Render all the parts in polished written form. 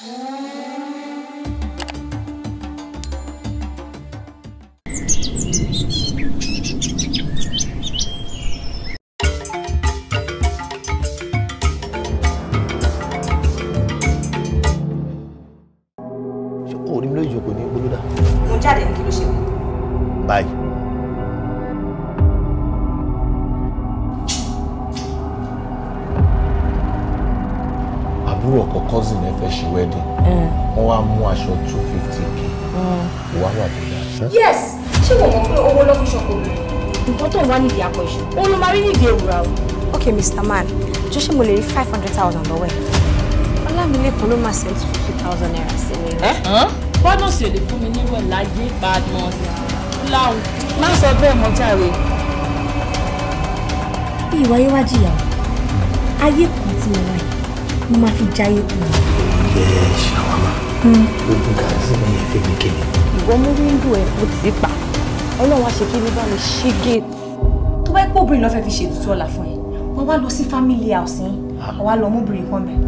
Orí mi lójú kò ní gbólódà. Mo jáde ní kí ló ṣe mí. Bye. Àbúrò ọkọ cousin ẹ fẹ́ ṣe wedding. Wọ́n wá mú aṣọ 250K. Wà wà bọ̀dá. Yes, ṣé wọ́n mọ̀ pé owó ló fi ṣọkọ obìnrin? Nǹkan tó ń wá nídìí akọ iṣu, òun ló máa rí nídìí ewùrà o. Ok, Mr. Man, jọ ṣé mo lè rí 500,000 lọ́wọ́ ẹ̀? Ọlámilékan ló máa send 250,000 naira sí mi. Bọ́dọ̀sì ò lè fún mi nírú ẹ̀ láyé Badmus láwùn. Má sọ bẹ́ẹ̀ mọ́ jàre. Bí ìwà ayé wá jìyà o, ayé kan tí mo wà yìí, mo máa fi jáyé kù. Ẹ ṣàwámà, ogun gàrí sí mi yẹn fẹ́ mi kéde. Ìwọ mú wíńdò ẹ̀ kó tì í pa. Ọlọ́run á ṣe kí ní bá mi ṣí géètì. Tó bá pẹ́ obìnrin ló fẹ́ fi ṣètùtù ọ̀la fún ẹ, wọ́n wá lọ sí family house yín, wọ́n wá lọ mú obìnrin kan bẹ̀.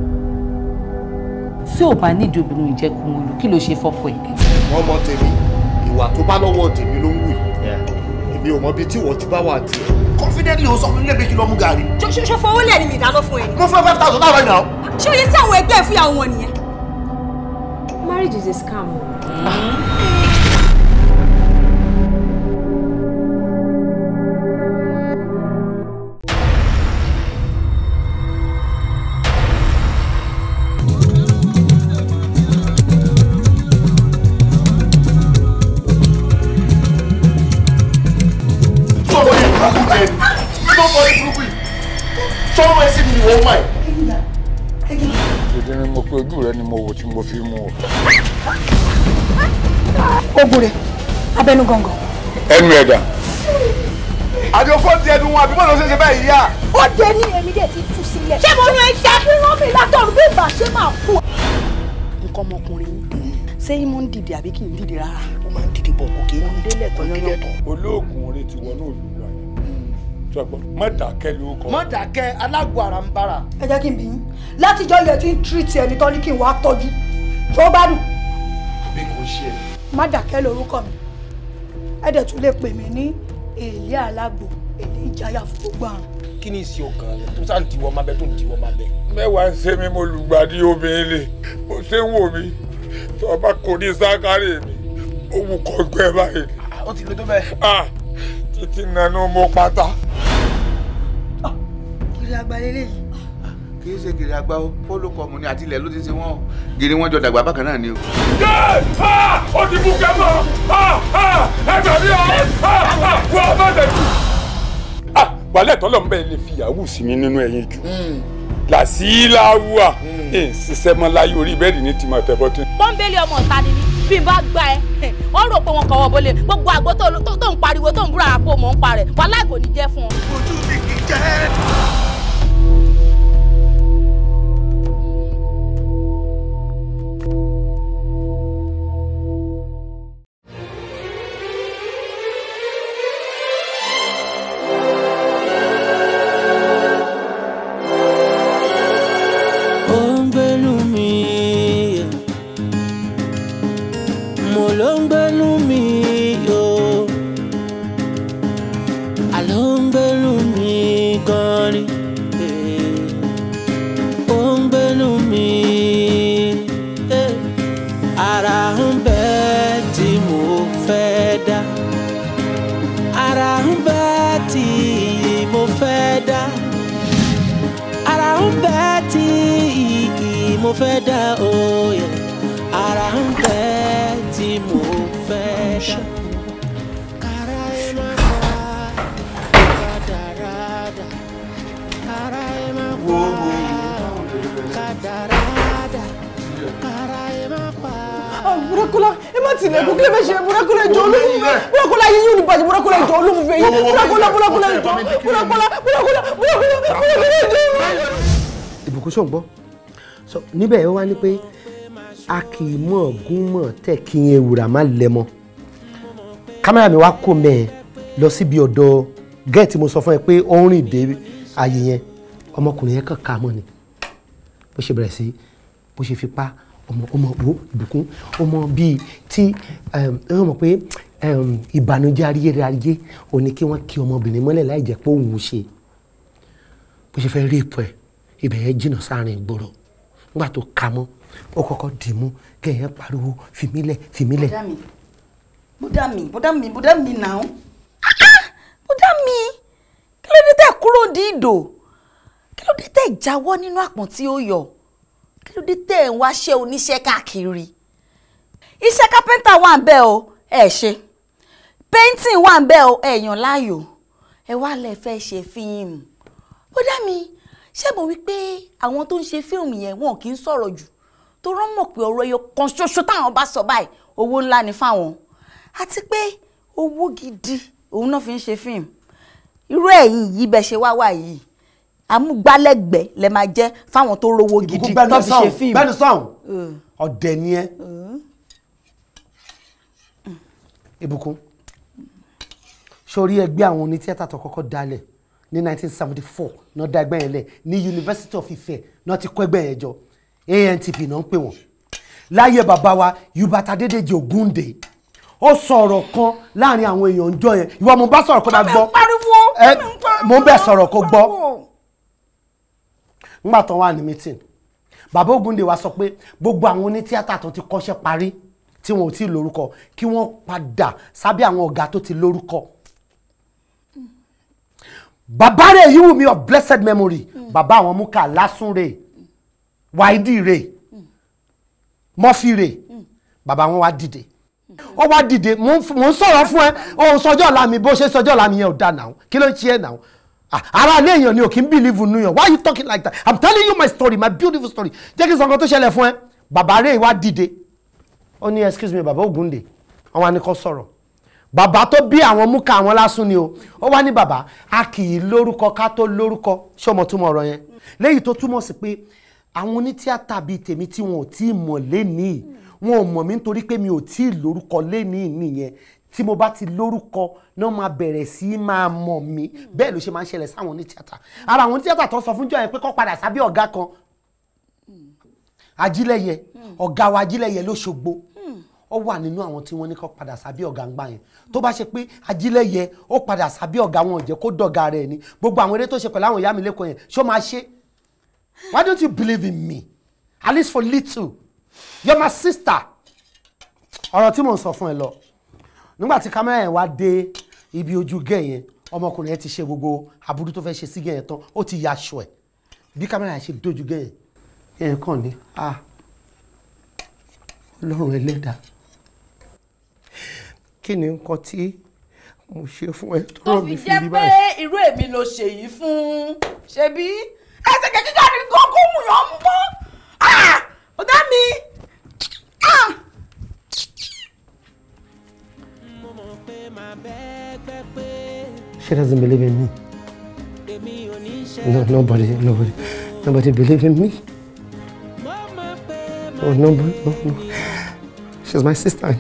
Tí ò bá nídìí obìnrin ìjẹkùn olú, kí ló ṣe fọ́fọ́ ẹ̀? Wọ́n mọ tèmi, ìwà tó bá lọ́wọ́ tèmi ló ń wù yìí. Èmi ò mọ ibi tí wọ́n ti bá wà tiẹ̀. Confidently o sọ fún mi lẹ́bi kí lọ mú gàrí. Ṣo fowó lẹ̀ ni mi ìdáná fún ẹ ni? Mo fẹ́ 5,000 náírà náà. Ṣé oye tí àwọn ẹgbẹ́ ẹ̀ fúyàwó wọn nìyẹn? Marriage is a scam. Dídírín mo pé ojú rẹ ni mo wò tí mo fi mú ọ. Ogun rẹ̀ abẹnú gọ̀ǹgọ̀. Ẹnu ẹ̀dá. Àjọ fọ́ọ̀tì ẹnu wọn àbí bọ́ọ̀lù ṣe ṣe báyìí yá. Ó dé ní èmi dẹ̀ ti tú sílẹ̀. Ṣé mo rán iṣẹ́ rán mi látọ̀run bí ìgbà ṣe máa kú? Nǹkan ọmọkùnrin ṣé ìmọ̀ ń dìde àbí kì í dìde rárá? Ó máa ń dìde bọ̀ kò kí ń délẹ̀ tán yányán. Olóògùn orí ti wọnú òlù lọ yẹn. Má dákẹ́ ló kọ. Má dákẹ́ alágbo ara ń bára. Ẹ jẹ́ kí n bí yín. Látijọ́ ilẹ̀ tí ń tírìtì ẹni tán ní kí n wá tọ́jú. Tó gbádùn. Àbí kò ṣe ẹ. Má dákẹ́ lórúkọ mi. Ẹ dẹ̀ tún lè pè mí ní èlé alágbo, èlé ìjáyà fún gbogbo àrùn. Kí ni ìsìn ọkàn rẹ tó sáà ń diwọ́ máa bẹ tó ń diwọ́ máa bẹ? Mẹ́wàá ń ṣe mí mo lùgbàdì obìnrin lè. Mo ṣe ń wò mí. Tó o bá kò ní sákárè mi, ó wù kọ́ gbẹ báyìí. Ó ti le tó bẹ́ẹ̀. Títí nanú mo pátá. Kiri àgbà lélẹ́yìí. Kì í ṣe gèrè àgbà o, fólókọ̀mù ni àti ilẹ̀ ló ti ṣe wọ́n o. Gèrè wọn jọ dàgbà bákan náà ni o. Ó ti mú kẹ́mọ́! Ẹ gbà mí o! Wọ́n bá dẹ̀ jù. Wàlẹ́ tọ́lọ̀ ń bẹ́ẹ̀ lè fi yahoo sí mi nínú ẹ̀yìn jù. Làsíláwùà ń ṣiṣẹ́ mọ́ láyé orí bẹ́ẹ̀dì ní tìmọ̀ tẹ́bọ́tì. Pọ́ńbélé ọmọ ọ̀tá ni mí, bí n bá gbá ẹ, wọ́n rò pé wọn kọ̀wọ́ bọ́lé gbogbo àgbo tó ń pariwo tó ń búra àpò mọ̀ ń parẹ̀ wàhálà kò ní jẹ́ fún ọ. Ojú mi kì í jẹ́. Mo fẹ́ dá oyè, ara ń bẹ tí mo fẹ́ dá. Kára ẹ má pa kádàrádà. Kára ẹ má pa kádàrádà. Kára ẹ má pa. Bùrọ̀kọ́lá, ẹ má tilẹ̀kùn, kí lè fẹ́ ṣe Bùrọ̀kọ́lá ìjọ olóhùn. Bùrọ̀kọ́lá yín yóò ní bàjẹ́, Bùrọ̀kọ́lá ìjọ olóhùn fẹ́ yín. Bùrọ̀kọ́lá, Bùrọ̀kọ́lá ìjọ, Bùrọ̀kọ́lá, Bùrọ̀kọ́lá, Bùrọ̀kọ́lá, Bùrọ̀kọ́lá ìjọ. Ìbùkún ṣòǹgbọ́. So níbẹ̀ ó wá ní pé a kì í mọ̀ gún mọ̀ tẹ̀ kí n ewùrà má lẹ̀ mọ́. Kámẹ́rà mi wá kó mẹ́ẹ̀ lọ síbi ọ̀dọ̀ gẹ́ẹ̀tì mo sọ fún ẹ pé ó ń rìn dé ààyè yẹn, ọmọkùnrin yẹn kàn ká mọ́ ni. Bó ṣe bẹ̀rẹ̀ sí bó ṣe fipá Ọmọ wo ìbùkún, ọmọ bíi tí ẹ mọ̀ pé ìbànújẹ́ ayérayé ò ní kí wọ́n kí ọmọbìnrin mọ́lẹ̀ láì jẹ́ pé òun ṣe bó ṣe fẹ́ rape ẹ̀. Ibẹ̀ yẹn jìnnà sáàrin ìgboro. Nígbà tó ka mọ́, ó kọ́kọ́ dì mú kẹ́yìn pariwo fìmílẹ̀ fìmílẹ̀. Bùdá mi, bùdá mi, bùdá mi náà. Bùdá mi, kí ló dé tẹ̀ kúrò ní ìdò? Kí ló dé tẹ̀ jáwọ́ nínú àpọ̀n tí ó yọ? Kí ló dé tẹ̀ ń wáṣẹ́ oníṣẹ́ káàkiri? Iṣẹ́ kápẹ́ńtà wà ń bẹ̀ o, ẹ ṣe. Painting wà ń bẹ̀ o, ẹ yàn láàyò. Ẹ wá lẹ fẹ́ ṣe fíìmù. Bùdá mi, ṣé mo wí pé àwọn tó ń ṣe fíìmù yẹn wọn kì í sọ̀rọ̀ jù, tó rán mọ̀ pé ọ̀rọ̀ ẹyọ kan ṣoṣo táwọn bá sọ báyìí owó ńlá ni fáwọn, àti pé owó gidi òun náà fi ń ṣe fíìmù. Irú ẹ̀yin yìí bẹ́ẹ̀ ṣe wá wà yìí, amúgbálẹ́gbẹ̀ẹ́ lẹ máa jẹ́ fáwọn tó rówó gidi tó fi ṣe fíìmù. Bẹ́ẹ̀ni sọ̀hún, ọ̀dẹ̀ ni ẹ́. Ìbùkún, sórí ẹgbẹ́ àwọn onítíátà tó kọ́kọ́ dálẹ̀ ní 1974 náà dá ẹgbẹ́ yẹn lẹ̀ ní University of Ife, náà ti kọ́ ẹgbẹ́ yẹn jọ. ANTP náà ń pè wọ́n. Láyé bàbá wa Hubert Adédèjì Ògúndé, ó sọ̀rọ̀ kan láàrin àwọn èèyàn ń jọ yẹn. Ìwọ mo bá sọ̀rọ̀ kó bá gbọ́, mo bẹ̀ sọ̀rọ̀ kó gbọ́. Nígbà tó wà ní meeting, bàbá Ògúndé wa sọ pé gbogbo àwọn onítíátà tó ti kọ́ṣẹ́ parí tí wọn ò tí ì lórúkọ kí wọ́n padà sábẹ́ àwọn ọ̀gá tó ti lórúkọ. Bàbá rẹ̀ yìí wù mí of blessed memory, bàbá àwọn Múkà Lásùnrè, Wáídì rè, Mọ́fì rè, bàbá wọn wá dìde. Ó wá dìde, mò ń sọ̀rọ̀ fún ẹ, òun sọjọ́ ọ̀la mi, bó ṣe sọjọ́ ọ̀la mi yẹn ò dáa náà, kí ló ń ṣe ẹ̀ náà? Ara ilé èèyàn ni ò kí ń believe nínú yàn. Why you talking like that? I'm telling you my story, my beautiful story. Jẹ́ kí n sọ nǹkan tó ṣẹlẹ̀ fún ẹ. Bàbá rẹ̀ wá dìde, ó ní excuse me, bàbá Ògúndé, àwọn àníkọ́ sọ̀rọ̀. Bàbá tó bí àwọn Múkà àwọn Lásùn ni o. Ó wá ní bàbá, a kì í lórúkọ ká tó lórúkọ. Ṣé ọmọ túmọ̀ ọ̀rọ̀ yẹn? Léyìí tó túmọ̀ sí pé àwọn onítíátà bíi tèmi tí wọn ò tí ì mọ̀ lénìí, wọn ò mọ̀ mí nítorí pé mi ò tí ì lórúkọ lénìí nìyẹn. Tí mo bá ti lórúkọ náà máa bẹ̀rẹ̀ sí í máa mọ̀ mí. Bẹ́ẹ̀ ló ṣe máa ń ṣẹlẹ̀ sáwọn onítíátà. Ara àwọn onítíátà tó sọ fún jọ yẹn pé kó padà sábẹ́ ọ̀gá kan, Ajílẹ̀yẹ, ọ̀gá wa Ajílẹ̀yẹ lóṣogbo, ó wà nínú àwọn tí wọ́n ní kó padà sábẹ́ ọ̀gá ńgbà yẹn. Tó bá ṣe pé Ajílẹ̀yẹ ó padà sábẹ́ ọ̀gá, wọn ò jẹ́ kó dọ̀gá rẹ̀ ni. Gbogbo àwọn eré tó ṣe pẹ̀lú àwọn ìyá mi lẹ́kọ̀ọ́ yẹn, ṣó máa ṣe? Why don't you believe in me? At least for little. You're my sister. Ọ̀rọ̀ tí mò ń sọ fún ẹ lọ. Nígbà tí kámẹ́rà yẹn wá dé ibi ojú gẹ̀ yẹn, ọmọkùnrin yẹn ti ṣe gbogbo aburú tó fẹ́ ṣe sí gẹ̀ yẹn tán, ó ti ya aṣọ ẹ̀. Bí kámẹ́rà yẹn ṣe dójú gẹ̀ yẹn, yẹn kàn ní, ah, Ọlọ́run ẹlẹ́dàá, kí ni nǹkan tí mo ṣe fún ẹ tó rọ̀ mí fi rí báyìí? Tó fi jẹ́ pé irú èmi ló ṣe yìí fún, ṣebí ẹsẹ̀ kẹ̀kẹ́ ní kókó mú yàn mú mọ́. Ọ̀dá mi. She doesn't believe in me. No, nobody believes in me. Oh, nobody, no, no. She's my sister.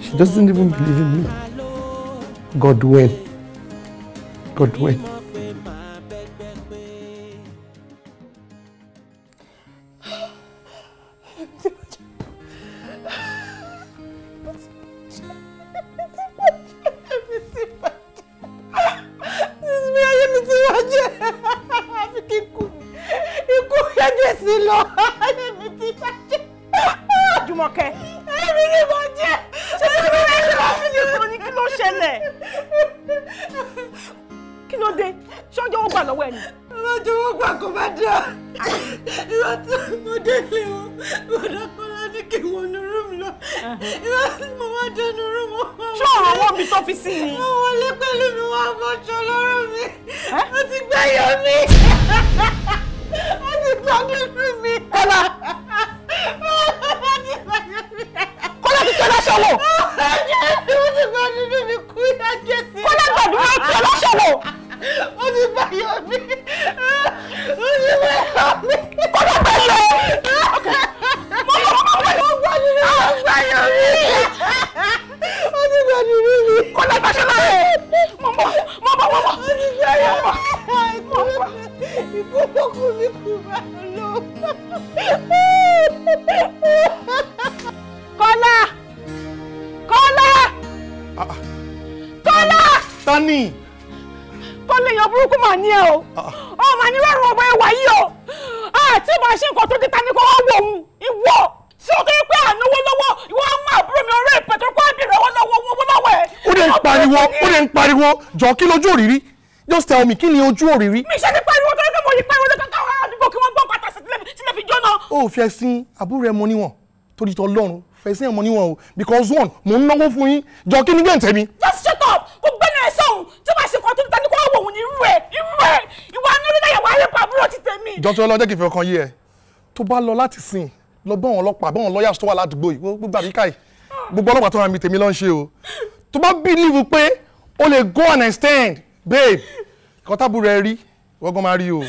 She doesn't even believe in me. God when? God when? Jùmọ̀kẹ́. Èmi ni mo jẹ́. Ṣé kí ló ṣe lọ sí ìfún ni kí ló ṣẹlẹ̀? Kí ló dé? Ṣé ọjọ́ owó gbà lọ́wọ́ ẹ ni? Ọjọ́ owó gbà kò bá dà. Ìwọ tí mo délé o, bọ̀dá Kọ́lá ní kí n wọnú rúùmù lọ. Ìwọ tí mo wá dénú rúùmù. Ṣé ọ̀rọ̀ owó mi tó fi sí ni? Wọ́n wọlé pẹ̀lú mi wá bọ́ṣọ lọ́rùn mi. Ó ti gbẹ́yọ̀ mi. Ó ti gbàdúrà mi. Kọ́lá. Kọ́lá ti tẹ lọ́ṣọ̀wọ̀. Ó ti gbàdúrà mi kú ìdájọ́ sí. Kọ́lá gbàdúrà tẹ lọ́ṣọ̀wọ̀. Ó ti gbàyọ̀ mi. Ó ti gbàyọ̀ mi. Kọ́lá gbàyọ̀. Ó gbàyọ̀ mi. Ó ti gbàdúrà mi. Kọ́lá gbàṣẹ́ lára. Mọ̀mọ́ mọ̀mọ́ mọ̀mọ́. Ó ti gbàyọ̀ mi. Ikú kú mi kú bá lọ. Ta ni? Kọ́lé èèyàn burúkú mà ní ẹ o. Ọ mà ní rọrùn ọmọ ẹwà yìí o. Àti màá ṣe nǹkan tó dé ta ni kò wá wò ó. Ìwọ tí o tó yẹ pé ànáwó lọ́wọ́ ìwọ á mú àbúrò mi ọ̀rẹ́ ìpẹ̀tọ́ kó àbẹ̀rẹ̀ owó lọ́wọ́ owó lọ́wọ́ ẹ̀. Ó lè ń pariwo, ó lè ń pariwo, jọ kí lójú òrìrí? Just tell me, kí ni ojú òrìrí? Mi ṣe ní pariwo tó yẹ kí mo yí pariwo lọ́kàn káwọn àdúgbò kí wọ́n gbọ́ pàtàkì sílẹ̀ fi jóná. Ó fi ẹ̀sìn àbúrò ẹ mọ níwọ̀n torí tọ́ lọ́run fẹ̀sìn ẹ mọ níwọ̀n o because one mò ń náwó fún yín jọ kí ni gbẹ̀ǹtẹ̀ mi. Just shut up! Kò gbẹ́nu ẹ̀ sọ̀hún tí wàá ṣe kan tó ń ta ní kó wá wò ó ní irú ẹ̀ irú ẹ̀ ìwà anúrílẹ̀yàwó arẹ́pọ̀ àbúrò ti tèmi. Jọ tí ọlọ́jẹ́ kìí fi ọkàn yí ẹ tó bá lọ láti sìn lọ bá àwọn ọlọ́pàá bá àwọn lawyers tó wà ládùúgbò yìí gbogbo àbíká yìí gbogbo ọlọ́pàá tó wà níbi tèmi ló ń ṣe o tó bá believe pé o lè go and extend babe kọ́tàbù rẹ rí wọ́n gan máa rí o.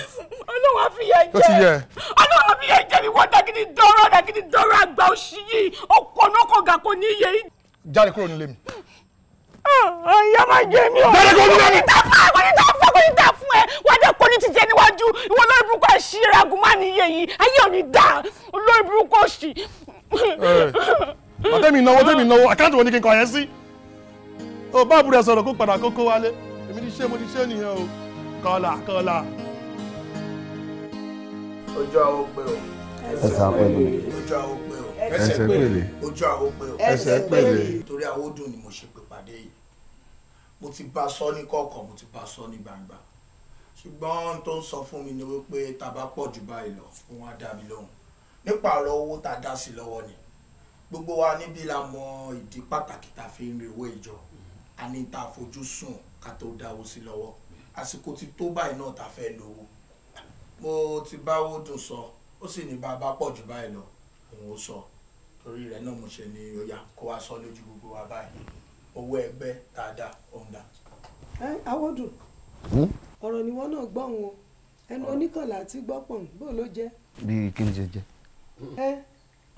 Ọlọ́run á fi yẹ jẹ Ọlọ́run á fi yẹ jẹ mi wọ́n dàgídí dọ́rọ̀ dàgídí dọ́rọ̀ àgbà òṣì yìí ọkọ̀ náà kọ̀ gà kò ní yé. Jáde kúrò nílé mi. Ìyá máa jẹ mí o. Jáde kúrò nílé mi. Kò ní ta fún ẹ kò ní ta fún ẹ kò ní ta fún ẹ wọ́n dẹ̀ kò ní ti jẹ níwájú ìwọ olórí burúkú ẹ̀ṣin ragun má ní iye yìí ayé ò ní dá olórí burúkú òṣì. Tẹ́mi náwó tẹ́mi náwó àkáǹtì wo ni kí n kọ̀ yẹn sí. O bá àbúrò ẹ sọ̀rọ̀ kó padà kókó wálé èmi ti ṣe mo ti ṣe nìyẹn o kọ́là kọ́là. Ojú àwọn pé o. Ẹsẹ̀ pẹ̀lẹ́. Ojú àwọn pé o. Ẹsẹ̀ pẹ̀lẹ́. Ojú àwọn pé o. Ẹsẹ̀ pẹ̀lẹ́. Torí Awódùn ni mo ṣe pè pàdé yìí. Mo ti bá sọ ní kọ̀ọ̀kan, mo ti bá sọ ní gbangba. Ṣùgbọ́n ohun tó ń sọ fún mi ni wípé tá a bá pọ̀ jù báyìí lọ, òun á dá mi lóhùn. Nípa ọ̀rọ̀ owó tá a dá sí lọ́wọ́ ni. Gbogbo wa níbí la mọ ìdí pàtàkì tá a fi ń rí owó ìjọ. A ní tá a fojú sùn ká tó dáwó sí lọ́wọ́. Àsìkò ti tó báyìí náà tá a fẹ́ lówó. Mo ti bá Awódùn sọ ó sì ní bàbá pọ̀ jù báyìí lọ òun ó sọ torí rẹ̀ náà mo ṣe ní ó yá kó wá sọ lójú gbogbo wa báyìí owó ẹgbẹ́ dáadáa òun dà. Ẹ Awódùn ọ̀rọ̀ ni wọ́n náà gbọ́ wọn ẹnu oníkànlá àti gbọ́pọ̀n bó ló jẹ́. Bí kí n ṣe jẹ.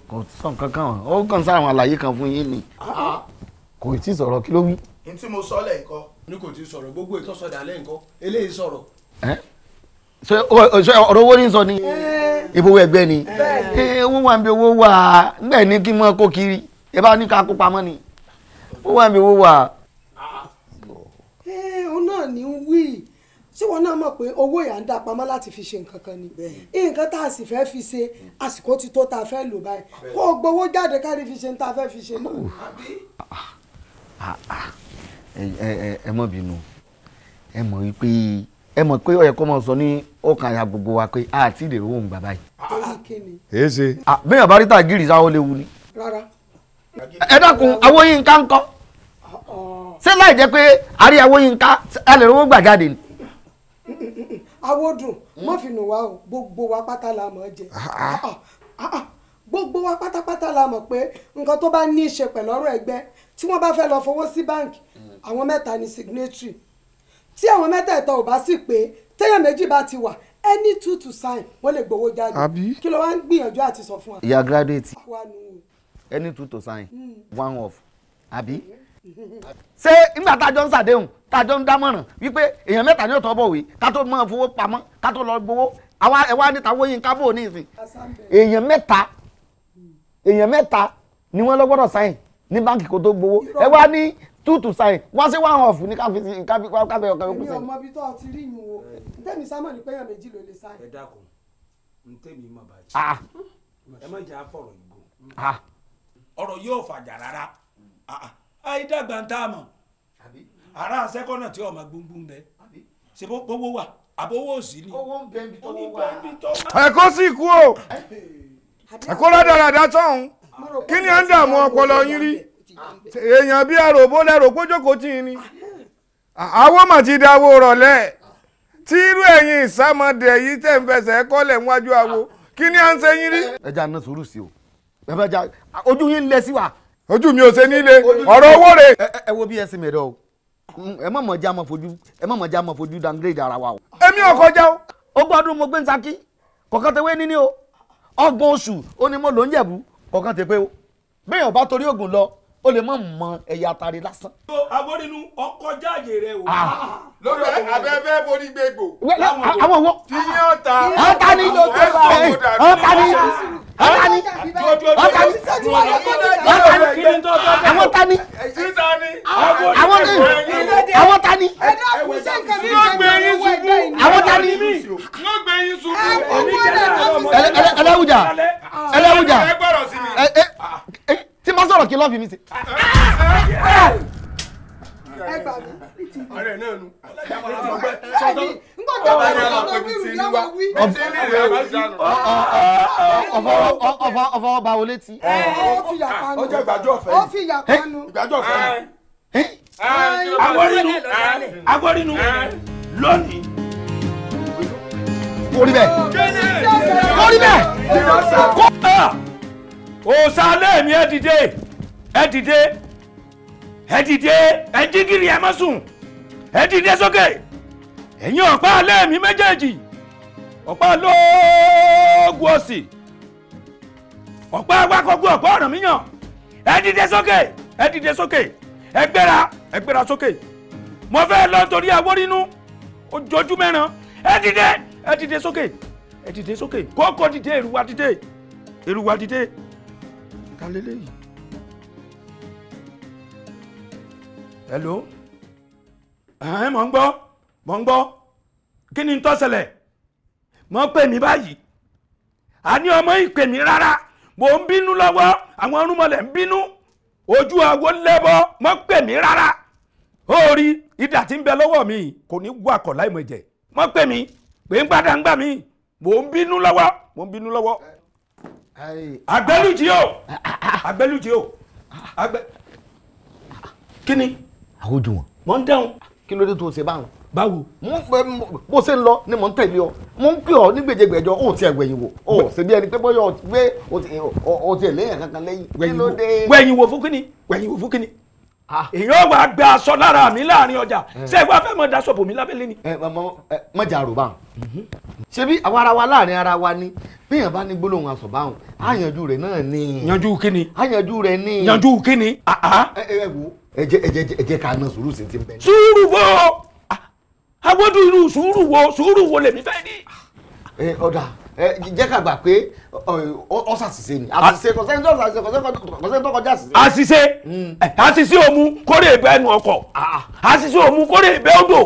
Kò sọ nǹkan kan ó kàn sá àwọn àlàyé kan fún yín ni kò tí ì sọ̀rọ̀ kí ló wí. N tí mo sọ lẹ́yìn kọ́. Ní kò tí ì sọ̀rọ̀ gbogbo ètò sọ̀dà lẹ́yìn kọ́ eléyìí sọ̀rọ̀. Ṣé ọ̀rọ̀ owó ní sọ ni ìfowó ẹgbẹ́ ni owó wà níbi owó wà nígbà ní kí n mọ kó kiri ẹ bá ní ká kó pamọ́ ni owó wà níbi owó wà. Òun náà ní ń wí ṣé wọn náà mọ̀ pé owó yà ń dá pamọ́ láti fi ṣe nǹkan kan ni nǹkan tá a sì fẹ́ fi ṣe àsìkò ti tó tá a fẹ́ lò báyìí kó o gbowó jáde kárí fi ṣe ní tá a fẹ́ fi ṣe náà. Ẹ má bínú ẹ mọ̀ wípé ẹ mọ̀ pé ó yẹ kó máa sọ ní ọkàn àyà gbogbo wa pé a ti lè rówó ń gbà báyìí. Èé ṣe. Bẹ́ẹ̀ bá rí tàgìrì sáwọ́ léwu ni. Rárá. Ẹ dákun Awóyínká ń kọ́ ṣé láì jẹ́ pé àrí Awóyínká ẹ lè rówó gbà jáde ni. Awódùn mọ́ fi nù wá o gbogbo wa pátá la mọ̀ jẹ gbogbo wa pátápátá la mọ̀ pé nǹkan tó bá ní í ṣe pẹ̀lú ọ̀rọ̀ ẹgbẹ́ tí wọ́n bá fẹ́ lọ fowó sí báǹkì àwọn mẹ́ta ni signatory tí àwọn mẹ́tẹ̀ẹ̀ta ò bá sì pé téèyàn méjì bá ti wà any two to sign wọ́n lè gbowó jáde kí ló wá ń gbìyànjú àti sọ fún wa. Ìyá graduate any two to sign one off àbí. Ṣé nígbà tá a jọ ń ṣàdéhùn tá a jọ ń dámọ̀ràn wípé èèyàn mẹ́ta ní ọ̀tọ̀ bọ̀wé ká tó máa fowó pamọ́ ká tó lọ gbowó àwa ẹ̀ wá níta Awóyínká bò ní ìsìn èèyàn mẹ́ta ni wọ́n lọ gbọ́dọ̀ sign ní báǹkì kó tó gbowó ẹ wá ní two to sign wọ́n sí one off ní káfí káfí káfí ọ̀kan yòókù Èmi sẹ́yìn. ò mọ ibi tó o ti rí yùn o ntẹ́mi sámọ̀ ní péyàn méjì ló lè sign. Ẹ dákun ntẹ́mi má bàjẹ́ Ah. ẹ má jẹ́ àfọ̀rọ̀ ìgò Ah. ọ̀rọ̀ yóò fàjà rárá àìdàgbà ń tá a mọ̀ ara sẹ́kọ̀nà tí ọmọ gbóngbóng bẹ ṣe bó gbówó wà àbówó òsì ni. Owó ń bẹ ibi tó wà. Ẹ̀kọ́ sì kú o ẹ̀kọ́ rádaràdá sọ̀hún kí ni à ń dààmú ọpọlọ yín rí èèyàn bí àròbó lẹ́rò pójókòó tì í ni àwọn mà ti dáwó rọ̀lẹ́ tí irú ẹ̀yin ìsámọ̀dé yìí tẹ̀ ń fẹsẹ̀ kọ́lẹ̀ níwájú àwo kí ni à ń ṣe yín rí. Ẹ jẹ́ àná sùúrù sí o ẹ bá jà ojú yín lẹ sí wa. Ojú mi ò ṣe nílé ọ̀rọ̀ owó rẹ̀. Ẹ wo bí ẹ sì mẹ̀rọ o ẹ má mọ̀ já mọ̀ fojú ẹ má mọ̀ já mọ̀ fojú downgrade ara wa o. Èmi ò kọjá o. Ogún ọdún mo gbé ń Ṣakí kọ̀ọ̀kan tewé níní o ọgbọ̀n oṣù ó ní mo lò ń Jẹ̀bú kọ̀ọ̀kan tẹ pé o bẹ́ẹ̀ ọba torí oògùn lọ ó lè má mọ ẹ̀yà àtàrí lásán. Agbórinu ọkọjá àyè rẹ o. Lórí abẹ́fẹ́ forí gbégbò. Àwọn wo. Tí yín ọ̀tá. Ọ̀tá ni ọ̀tá ni ọ̀tá ni ọ̀tá ni àwọn ta ni àwọn ni àwọn ta ni Kí ló fi mi ṣe. Ẹ gbà mí. Ọ̀rẹ́ náà nu. Ọfọ ọba wo létí. Ó fi yà panu. Ọjọ́ ìgbàjọ́ ọ̀fẹ́. Ó fi yà panu. Ìgbàjọ́ ọ̀fẹ́. Agbórinu agbórinu lónìí. Kórí bẹ́ẹ̀. Kórí bẹ́ẹ̀. Òòsà mi ẹ dìde ẹ dìde ẹ dìde ẹ jí gìrì ẹ má sùn ẹ dìde sókè ẹ̀yin ọ̀pá alẹ́ mi méjèèjì ọ̀pá lóògùn òsì ọ̀pá awakọ̀gùn ọ̀pá Ọ̀rànmíyàn ẹ dìde sókè ẹ dìde sókè ẹ gbéra sókè mo fẹ́ lọ nítorí Awórínú ojojú mẹ́ran ẹ dìde sókè ẹ dìde sókè kókó dìde èrúwà dìde èrúwà dìde ta lélẹ́yìí. Hello, ẹ mọ̀ ń gbọ́ mọ̀ ń gbọ́ kí ni tó ṣẹlẹ̀ mọ̀ pè mí báyìí àní ọmọ ìpè mí rárá mò ń bínú lọ́wọ́ àwọn ọ̀rúnmọlẹ̀ ń bínú ojú àwo lẹ́bọ̀ mọ̀ pè mí rárá ó rí idà tí ń bẹ lọ́wọ́ mi kò ní wọ àkọ́ láìmọ̀ ẹ̀jẹ̀ mọ̀ pè mí pé ń gbádà ń gbà mí mò ń bínú lọ́wọ́ mò ń bínú lọ́wọ́ àgbẹ̀lùjì o àgbẹ̀lùjì o àgbẹ̀ kí ni. Àwòjù wọn. Mò ń dáhùn. Kí ló dé tó ṣe báwọn. Báwo. Bó ṣe ń lọ ni mò ń tẹ̀lé ọ mò ń pè ọ ní gbèjègbèjọ ó ti ẹ̀gbẹ̀yìn wò ó ṣe bí ẹni pé bóyá o ti ẹ̀lẹ́yìn kankan lẹ́yìn. Kí ló dé. Wẹ̀yìn wò fún kíni wẹ̀yìn wò fún kíni. Èèyàn wà gba aṣọ lára mi láàrin ọjà ṣé ìwà fẹ́ mọ̀ daṣọ bò mí lábẹ́lé ni. Má jà rò báwọn. Ṣebí àwa ara wa láàrin ara wa ni bíyàn bá ní gbólóhùn aṣọ báwọn àyànjú rẹ̀ náà ni. Yanjú kíni. Àyànjú rẹ̀ ni. Yanjú kíni. Ẹ wo ẹ jẹ́ ká ná sùúrù sí ti bẹ. Sùúrù wo agbódù irú sùúrù wo lèmi fẹ́ ní. Ọ̀dà jẹ́ ká gbà pé ó ṣàṣìṣe ni àṣìṣe kò sẹ́ni tó ṣàṣìṣe kò sẹ́ni tó kọjá àṣìṣe. Àṣìṣe àṣìṣe òmu kórè ìbẹ́ ẹnu ọkọ̀ àṣìṣe òmu kórè ìbẹ́ odò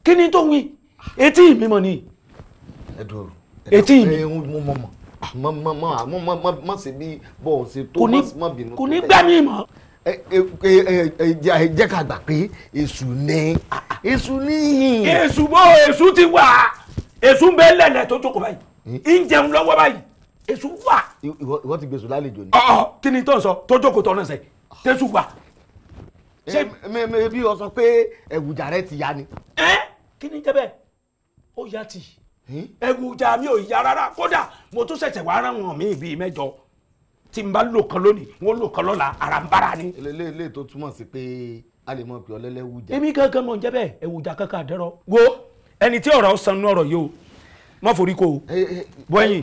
kí ni tó ń wí etí mi mọ̀ ni. Ẹ dúró etí mi. Mọ mọ mọ mọ mọ sí bí bọ́ ọ ṣe tó mọ bínú. Kò ní gbà mí mọ́. Ẹ jẹ́ ká gbà pé èṣù ni èṣù ni. Èṣù bó èṣù ti wà èṣù ń bẹ lẹ̀lẹ̀ tó jókòó báyìí ń jẹun lọ́wọ́ báyìí èṣù wà. Ìwọ ti gbèsù lálejò ni. Kí ni tó ń sọ tó jókòó tọ́ náà sẹ́ tẹ́sù wà. Ṣé bí o sọ pé ẹ̀wùjà rẹ ti ya ni. Kí ni jẹ́ bẹ́ẹ̀ ó ya tì ẹ̀wùjà mi ò ya rárá kódà mo tún ṣẹ̀ṣẹ̀ wá rán wọn mi bíi mẹ́jọ tí n bá lò kan lónìí wọn lò kan lọ́la ara ń bára ni. Eléyìí tó túmọ̀ sí pé a lè mọ̀ pé ọlẹ́lẹ́wùjà. Èmi kankan mọ̀ ń jẹ́ bẹ́ẹ̀ ẹ̀wùjà kankan àdẹ́rọ̀ wo ẹni tí ọ̀rọ̀ sanu ọ̀rọ̀ yìí o má forí ko o bọ́yìn.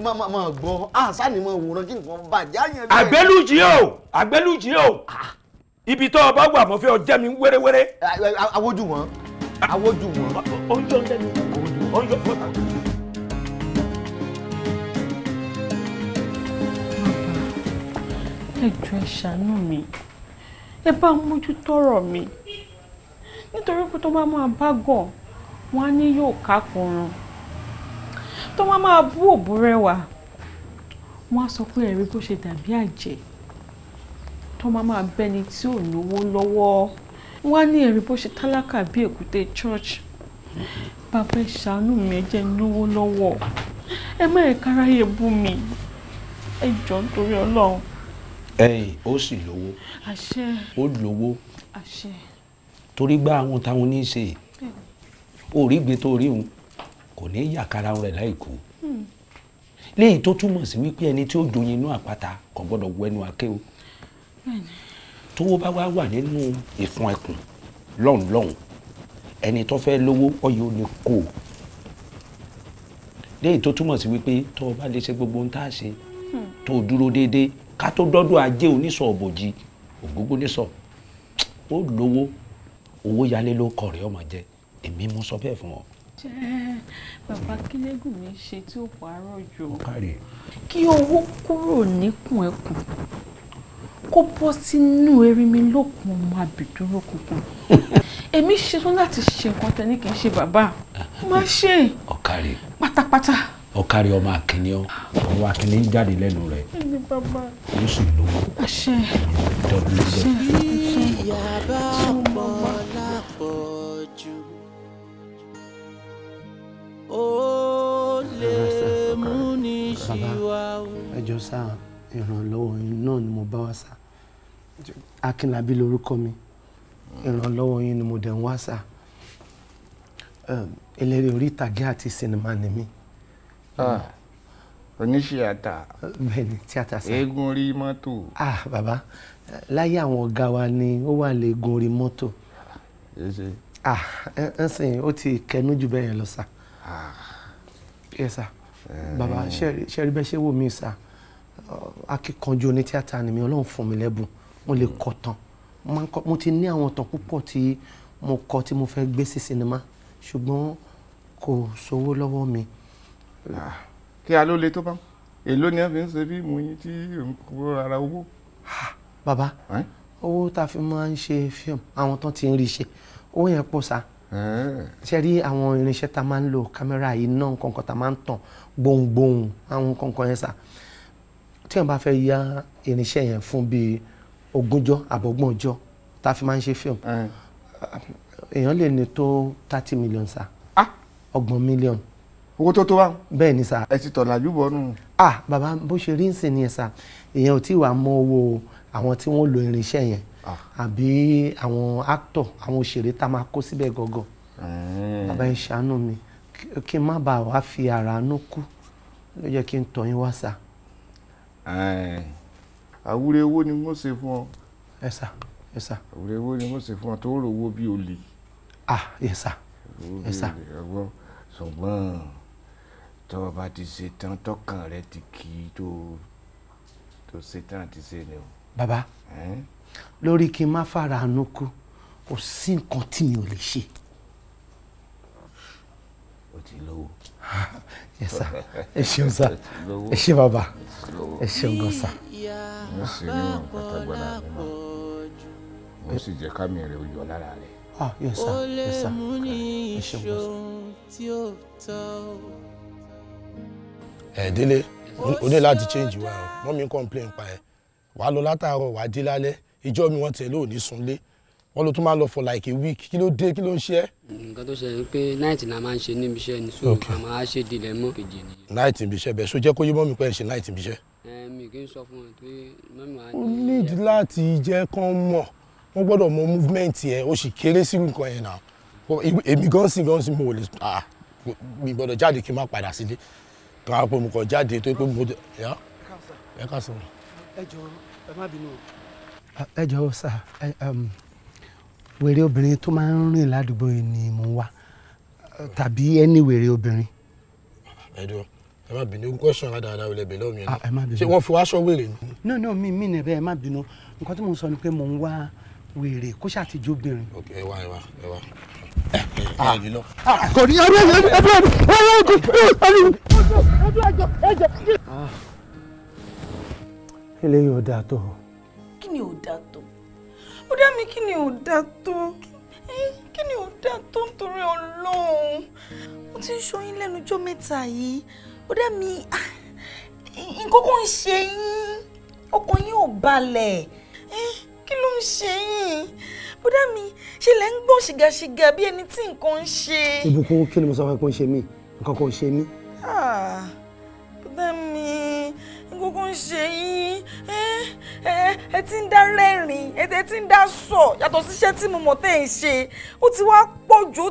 Má má gbọ́ àṣà ni mo wòran kí nǹkan bàjẹ́ àyàn. Àgbélùjì o àgbélùjì o ibi tó o bá wà mo fẹ́ ọ jẹ́ mi wéréwéré. Àwòjù wọn àwòjù wọn. Ó ń jọ lẹ́nu ó ń jọ bọ́ta. Ẹ jọ̀ọ́ ẹ ṣàánú mi ẹ bá mójútó ọ̀rọ̀ mi nítorí pé tó bá máa bá gàn wọn á ní yóò kákùnrùn tó bá máa bú òbúrẹ́wà wọn á sọ pé ẹ̀rí bó ṣe dàbí àjẹ́ tó bá máa bẹ́ni tí ò lówó lọ́wọ́ wọn á ní ẹ̀rí bó ṣe tálákà bí èkúté church. Bàbá ẹ ṣàánú mi ẹ jẹ́ n lówó lọ́wọ́ ẹ má ẹ káráyé bú mi ẹ jọ̀ọ́ nítorí Ọlọ́run. Ẹ̀yin ó sì lówó. Àṣẹ. Ó lówó. Àṣẹ. Torí gbá àwọn táwọn ní í ṣe orí gbé tó rí òun kò ní yàkàrà rẹ̀ láì kú. Léyìí tó túmọ̀ sí wípé ẹni tí ó joyin inú àpáta kò gbọ́dọ̀ wọ ẹnu àké o. Tówó bá wá wà nínú ìfun ẹkùn lọ́hùn lọ́hùn ẹni tó fẹ́ lówó ọyọ ò lè kó o. Léyìí tó túmọ̀ sí wípé tó o bá lè ṣe gbogbo ohun tá a ṣe tó o dúró déédéé ká tó dọ́dọ̀ ajé onísọ̀ òbòjì ògógó nísọ̀ ó lówó owó yálé ló kọ̀ rẹ̀ ọmọ jẹ èmi mú sọ bẹ́ẹ̀ fún ọ. Jẹ́ bàbá kílégùn mi ṣe tí ó pààrọ̀ jù kí owó kúrò níkùn ẹkùn kó bọ́ sínú erinmi lókun ọmọ àbìdúró kankan èmi ṣetán láti ṣe nǹkan tẹ́ ní kì í ṣe bàbá má ṣe ọ̀kàrẹ̀ pátápátá. Ọ̀kárí ọmọ akínní ọ, ọwọ́ akínní ń jáde lẹ́nu rẹ̀. Ó sì lówó. Àṣẹ. Ìyá bá pọ̀ lápọ̀jù, ó lè mú ní ṣìwà o. Ẹ jọ̀ọ́ sá, ìrànlọ́wọ́ yín náà ni mo bá wá sá. Akínlábí lorúkọ mi, ìrànlọ́wọ́ yín ni mo dẹ̀ ń wá sá. Eléré orí ìtàgé àti sinimá ni mí. Oníṣíàtà. Bẹ́ẹ̀ni, tíátà sá. Eégún orí mọ́tò. Ah bàbá, láyé àwọn ọ̀gá wa ni ó wà lè gun orí mọ́tò. Ah ẹ sìn, ó ti kẹnu jù bẹ́ẹ̀ yẹn lọ sá. Yes sir. Bàbá, ṣe rí bẹ́ẹ̀ ṣe wò mí sá, akíkanjú onítíátà ni mi, Ọlọ́run fún mi lẹ́bùn, mo lè kọ tán. Mo ti ní àwọn tán púpọ̀ tí mo kọ tí mo fẹ́ gbé sí sinimá, ṣùgbọ́n kò sówó lọ́wọ́ mi. Kí a ló le tó bá èló ni a fi ń ṣe fíìmù yín tí kò rárá owó. Bàbá, owó tá a fi máa ń ṣe fíìmù, àwọn tán ti ń rí ṣe, owó yẹn pọ̀ sá. Ṣe rí àwọn irinṣẹ́ tá a máa ń lò, kámẹ́rà, iná, nǹkan tá a máa ń tàn, gbohùngbohùn, àwọn nǹkan yẹn sá. Tí wọ́n bá fẹ́ ya irinṣẹ́ yẹn fún bíi ogúnjọ́ àbọ̀gbọ̀n ọjọ́ tá a fi máa ń ṣe fíìmù, èèyàn lè ní tó 30 million sá. 30 mílíọ̀nù. Owó tó tó wá. Bẹ́ẹ̀ ni sá. Ẹ ti tọ̀làjú bọ̀ nù. Ah bàbá, bó ṣe rí nsìn ni ẹ sá, èèyàn ò tí ì wá mọ owó àwọn tí wọ́n lo irinṣẹ́ yẹn àbí àwọn actor, àwọn òṣèré tá a máa kó síbẹ̀ gọ́gọ́. Bàbá, ẹ ṣàánú mi kí n má bàa wá fi ara nú kú, ló jẹ́ kí n tọ̀ yín wá sá. Àwúre owó ni wọ́n ṣe fún ọ. Ẹ sá, ẹ sá. Àwúre owó ni wọ́n ṣe fún ọ tó rò owó bí olè. Ah yes sir, yes sir. Ṣùgbọ́n tó o bá ti ṣe tán, tọkàn rẹ ti kì í tó ṣe tán àti ṣe ni o. Bàbá, lórí kí n má fara àánú kú, kò sí nǹkan tí mi ò lè ṣe. O ti lówó. Yes sir, ẹ ṣeun sir, ẹ ṣe bàbá, ẹ ṣeun gan sir. Mo sì ní wọn pátágbára mi mọ, mo sì jẹ́ kámi rẹ̀ ó yọ lára rẹ̀. Ah yes sir, yes sir, ẹ ṣeun gan sir. Ẹ Délé, o ní láti change wa o. Mọ́mí ń complain pa ẹ. Wàá lọ látàárọ̀, wàá dé lálẹ́. Ìjọ mi wọ́n tẹ̀ ló ní sunlé. Wọ́n ló tún máa lọ for like a week. Kí ló dé? Kí ló ń ṣe ẹ́? Nǹkan tó ṣẹlẹ̀ ni pé night la máa ń ṣe níbi iṣẹ́ ni, so a máa ṣe dilẹ̀ mọ́ kejì nìyẹn. Night níbi iṣẹ́ bẹ́ẹ̀, so jẹ́ kó yé mọ́mí pé ẹ̀ ń ṣe night níbi iṣẹ́. Ẹ mi kì í sọ fún wọn pé mọ́mí wa ní. O need láti jẹ́ kán mọ̀, wọ́n gbọ́dọ̀ mọ movement yẹn, o sì kéré sí nǹkan yẹn náà. Èmi gan sí mo lè mi gbọ́dọ̀ jáde kí n má padà sílé. Kàn án pé mo kàn jáde tó pé mo yá ẹ ká sọ. Ẹ jọ̀ọ́, ẹ má bínú. Ẹ jọ̀ọ́ sà, wèrè obìnrin tó máa ń rìn ládùúgbò yìí ni mò ń wá, tàbí ẹni wèrè obìnrin. Ẹ jọ̀ọ́, ẹ má bínú, question rádaràda olè bèlè omi ẹ ẹ má bínú. Ṣé wọ́n fi wá aṣọ wèrè ni? No no, mi nì bẹ́ẹ̀, ẹ má bínú. Nǹkan tí mò ń sọ ni pé mò ń wá wèrè kó ṣàtijọ́ obìnrin. Ok, ẹ wá ẹ wá ẹ wá. Ẹ ẹ lọ. Kò ní ọdún ẹjọ ẹjọ ẹjọ ẹjọ. Eléyìí ò dáa tó. Kí ni ò dáa tó? Ó dá mi, kí ni ò dáa tó? Kí ni ò dáa tó nítorí Ọlọ́run? Mo ti ń ṣọyún lẹ́nu ọjọ́ mẹ́ta yìí. Ó dá mi, nǹkan kan ń ṣe yín, ọkàn yín ò balẹ̀. Kí ló ń ṣe yín? Ó dá mi, ṣe lẹ́ ń gbọ́n ṣìgàṣìgà bí ẹni tí nǹkan ń ṣe. Ìbùkún, kí ni mo sọ fún ẹ pé ó ń ṣe mí? Nǹkan kan ò ṣe mí. Ó dá mi, nǹkan kan ń ṣe yín. Ẹ ti ń dá rẹ́rìn, ẹ ti ń dá sọ, yàtọ̀ síṣẹ́ tí mo mọ̀ tẹ́ ẹ̀ ń ṣe. Ó ti wá pọ̀ jù, ó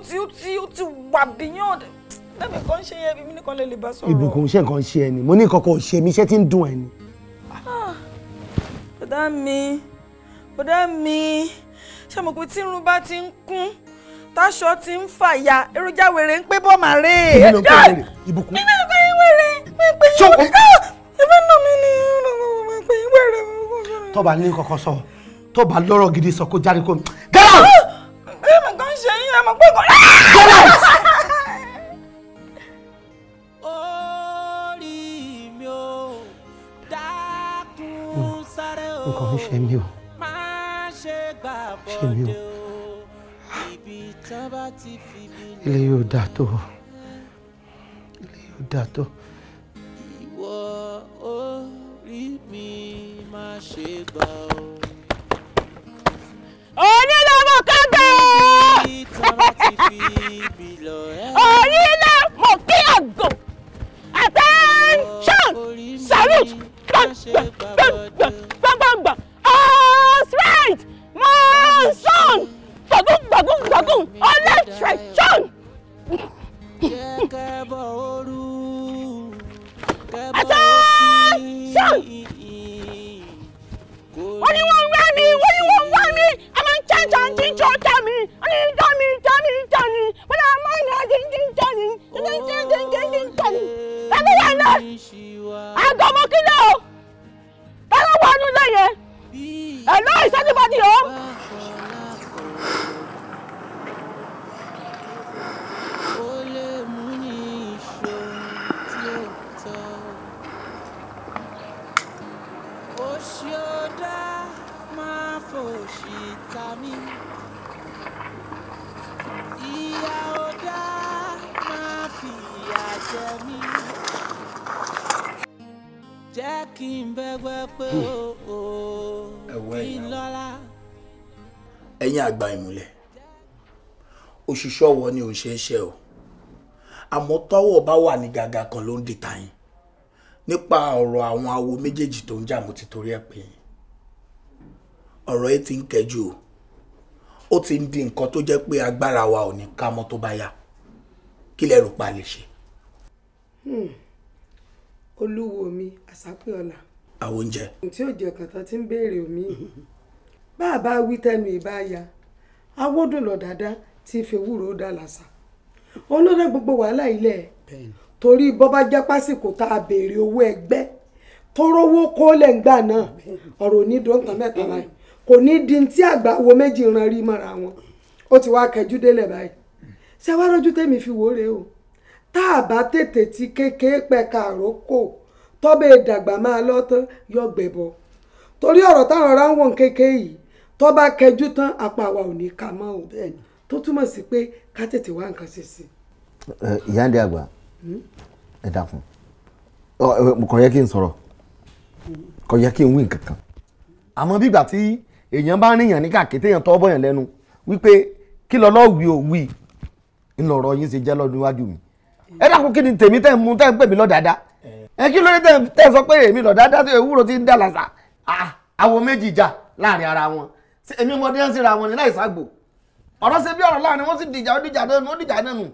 ti wà beyond. Lẹ́mi kan ṣe yẹ, mi nìkan lè bá sọ̀rọ̀. Ìbùkún, ṣé nǹkan ṣe ẹ ni? Mo ní nǹkan kan ò ṣe mí, iṣẹ́ tí ń dùn ẹ ni. Bọ̀dá mi, bọ̀dá mi, ṣé mo pé tí irun bá ti ń kún, táṣọ ti ń fàya, èròjà wèrè ń pé bọ́ màrè. Èmi ló ń pè wèrè, Ìbùkún. Mi ló ń pè wèrè, mi pè wèrè. Ìfẹ́ nà mí ni mi pè wèrè. Tó bá ní kankan sọ, tó bá lọ́rọ̀ gidi sọ, kó jáde kó. Get out! Bẹ́ẹ̀ mi kàn ṣe yín, ẹ mọ̀ pé kò. Get out! Nǹkan ń ṣe mí o, ṣe mí o, ilé yóò dáa tó, ilé yóò dáa tó. Rí mi má ṣe gbà o. Onílẹ̀ kágbẹ́. Onílẹ̀ mọ̀ kí àgò. Attention! Salute! Gbàngbàngbàngbàngbàngbà! All right! Monson! Gbàgùn gbàgùn gbàgùn! All left right turn! Attention! Wọ́n ní wọ́n ń wá mi, wọ́n ní wọ́n ń wá mi, a máa ń ṣàǹṣà ń tí ń ṣọ́ ta mi, wọ́n ní dá mi dá mi dá mi, wọ́n náà máa ń nà dín dín dá mi, dín dín dín dín dín dá mi. Tàbí wà ní àgọ́ mọ́ kílẹ̀ o, tàbí wà nù lẹ́yẹ, hello is anybody home? Ó lè mú ní ìṣòro tí ó tọ́. Òṣì ò dá máa fòṣì ta mí. Ìyà ò dá máa fìyà jẹ mí. Jẹ́ kí n bẹ́gbẹ́ pé o kí n lọ́lá. Ẹ̀yin àgbà ìmùlẹ̀, òṣìṣẹ́ ọwọ́ ni ò ṣe é ṣe o, àmọ́ tọ́wọ́ bá wà ní gàgà kan ló ń dìtà yín. Nípa ọ̀rọ̀ àwọn awo méjèèjì tó ń jà, mo ti torí ẹ̀ pé ọ̀rọ̀ yìí ti ń kẹjú o, ó ti ń di nǹkan tó jẹ́ pé agbára wa ò ní ká mọ́ tó bá yá. Kí lẹ rò pa lè ṣe? Olúwo mi àsápẹ́ọ̀là. Àwọn oúnjẹ. Tí ò jẹ́ kàtà tí ń béèrè omi bá a bá wí tẹnu ìbá ya awódùn lọ dáadáa tí fewúro dà lásà òun ló dá gbogbo wàhálà ilẹ̀ torí bọ́ bá jẹ́ pásìkò tá a béèrè owó ẹgbẹ́ tó rówó kó lẹ̀ ń gbà náà ọ̀rọ̀ ní dọ́ǹtàn mẹ́ta báyìí kò ní di tí àgbà wo méjì ran rí mọ́ra wọn ó ti wá kẹjú délẹ̀ báyìí. Ṣé wàá lójú tèmi fi wò ó rèé o, tá a bá tètè ti kékeré pẹ̀ka àrókò tọ́bẹ̀ ìdàgbà máa lọ́tán yọ gbẹ̀bọ̀ torí ọ̀rọ̀ táwọn ará ń wọ̀n kékeré yìí tó bá kẹjú tán apá wa ò ní ká mọ́ o, tó túmọ̀ sí pé ká tètè wá nǹkan ṣe sí. Ìyá ń dé àgbà, ẹ dákun, kò yẹ kí n sọ̀rọ̀, kò yẹ kí n wí nǹkan kan, àmọ́ bígbà tí èèyàn bá ríyàn ní kàkí téèyàn tọ́ bọ̀yàn lẹ́nu wípé kí lọ́lọ́ wí ò wí ńlọrọ̀ yín ṣe jẹ́ lọ́dún iwájú mi. Ẹ dákun, kí ni tèmi tẹ́ ń mú tẹ́ ń pè mí lọ dáadáa? Ẹ kí ló dé tẹ́ sọ pé èmi lọ dáadáa tó ewúro ti ń dà làṣà? Àwọn méjì jà láàrin ara wọn, èmi ọmọdé ń síra wọn ní láì ságbò ọ̀rọ̀ ṣe bí ọ̀rọ̀ láàrin wọn sì dìjà ó dìjà náà ó dìjà náà nù.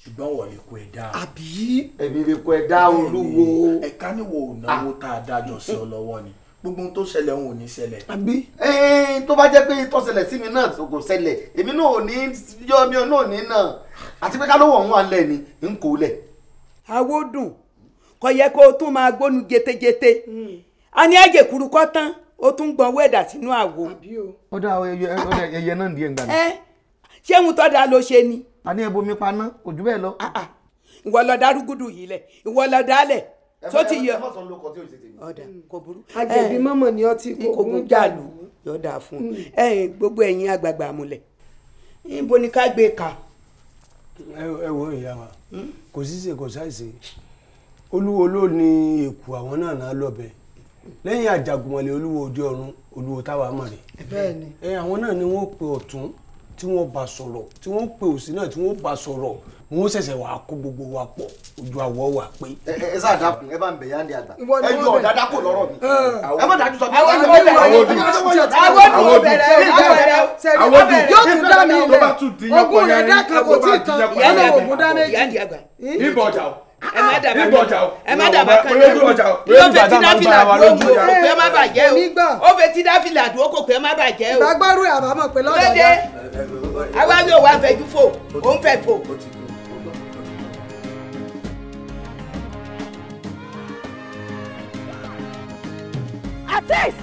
Ṣùgbọ́n wọ́n lè kó ẹ dá. Àbí èmi lè kó ẹ dá olúwo. Ẹ̀ka níwò ìnáwó tá a dájọ́ sí ọ lọ́wọ́ ni gbogbo ohun tó ṣẹlẹ̀ òun ò ní ṣẹlẹ̀. Àbí tó bá jẹ́ pé tó ṣẹlẹ̀ sí mi náà kò ṣẹlẹ̀ èmi náà ò ní yọ mi náà ò ní náà àti pé ká ló wọ̀ ń wà lẹ̀ ni n kò lẹ̀. Àwòdùn kò yẹ kó o tún máa gbónu jetejete a ní ẹ̀jẹ̀ kuru kọ́ tán o tún gbọ́n wẹ̀dà sínú àwo. Ó dá ẹyẹ náà díẹ̀ gbà mí. Ṣé ohun tó dáa ló ṣe ni. A ní ẹbomi paná kò jù bẹ́ẹ̀ lọ. Ìwọ lọ dárúgúdù yìí lẹ̀, ìwọ lọ dálẹ̀ tó ti yọ. Ọ̀dà kò burú. Àjẹbí mọ́mọ́ ni ọtí kògùn jàlù yọ̀ọ̀dà fún ẹ̀yin gbogbo ẹ̀yin àgbààgbà àmúlẹ̀ níbo ni ká gbé ka. Ẹ wo ìyá wa, kò sí ṣe kò ṣàìṣe, olúwo ló ní èkó àwọn náà náà lọ́bẹ̀ lẹ́yìn àjàgùnmọ̀lẹ̀ olúwo òde ọ̀run olúwo táwa mọ̀ rè. Ẹ àwọn náà ni wọ́n pe ọ̀tún tí wọ́n bá sọ̀rọ̀, tí wọ́n pe òsì náà tí wọ́n bá sọ̀rọ̀, wọ́n ṣẹ̀ṣẹ̀ wàá kó gbogbo wa pọ̀ ojú àwọ̀ wà pé. Ẹ sáà dákun, ẹ bá ń bẹ̀ yá ní àgbà, ẹ yọ ọ̀dà dákò lọ́rọ̀ mi, ẹ má dájú sọ pé yóò tún dá mi ilẹ̀ ogún rẹ̀ dá kan kò tí ì tán ìyá ògùn dá méjì. Níbo ọjà o? Ẹ má dàbà ẹ má dàbà kan náà ló fẹ́ tí dáfìlà dúró kò pé má bàjẹ́ o, ó fẹ́ tí dáfìlà dúró kò pé má bàjẹ́ o. Ìgbàgbọ́rú àbámọ̀ pé lọ́dọ̀ lóde àwa yóò wá fẹjú fò ó ń fẹ́ fò. At least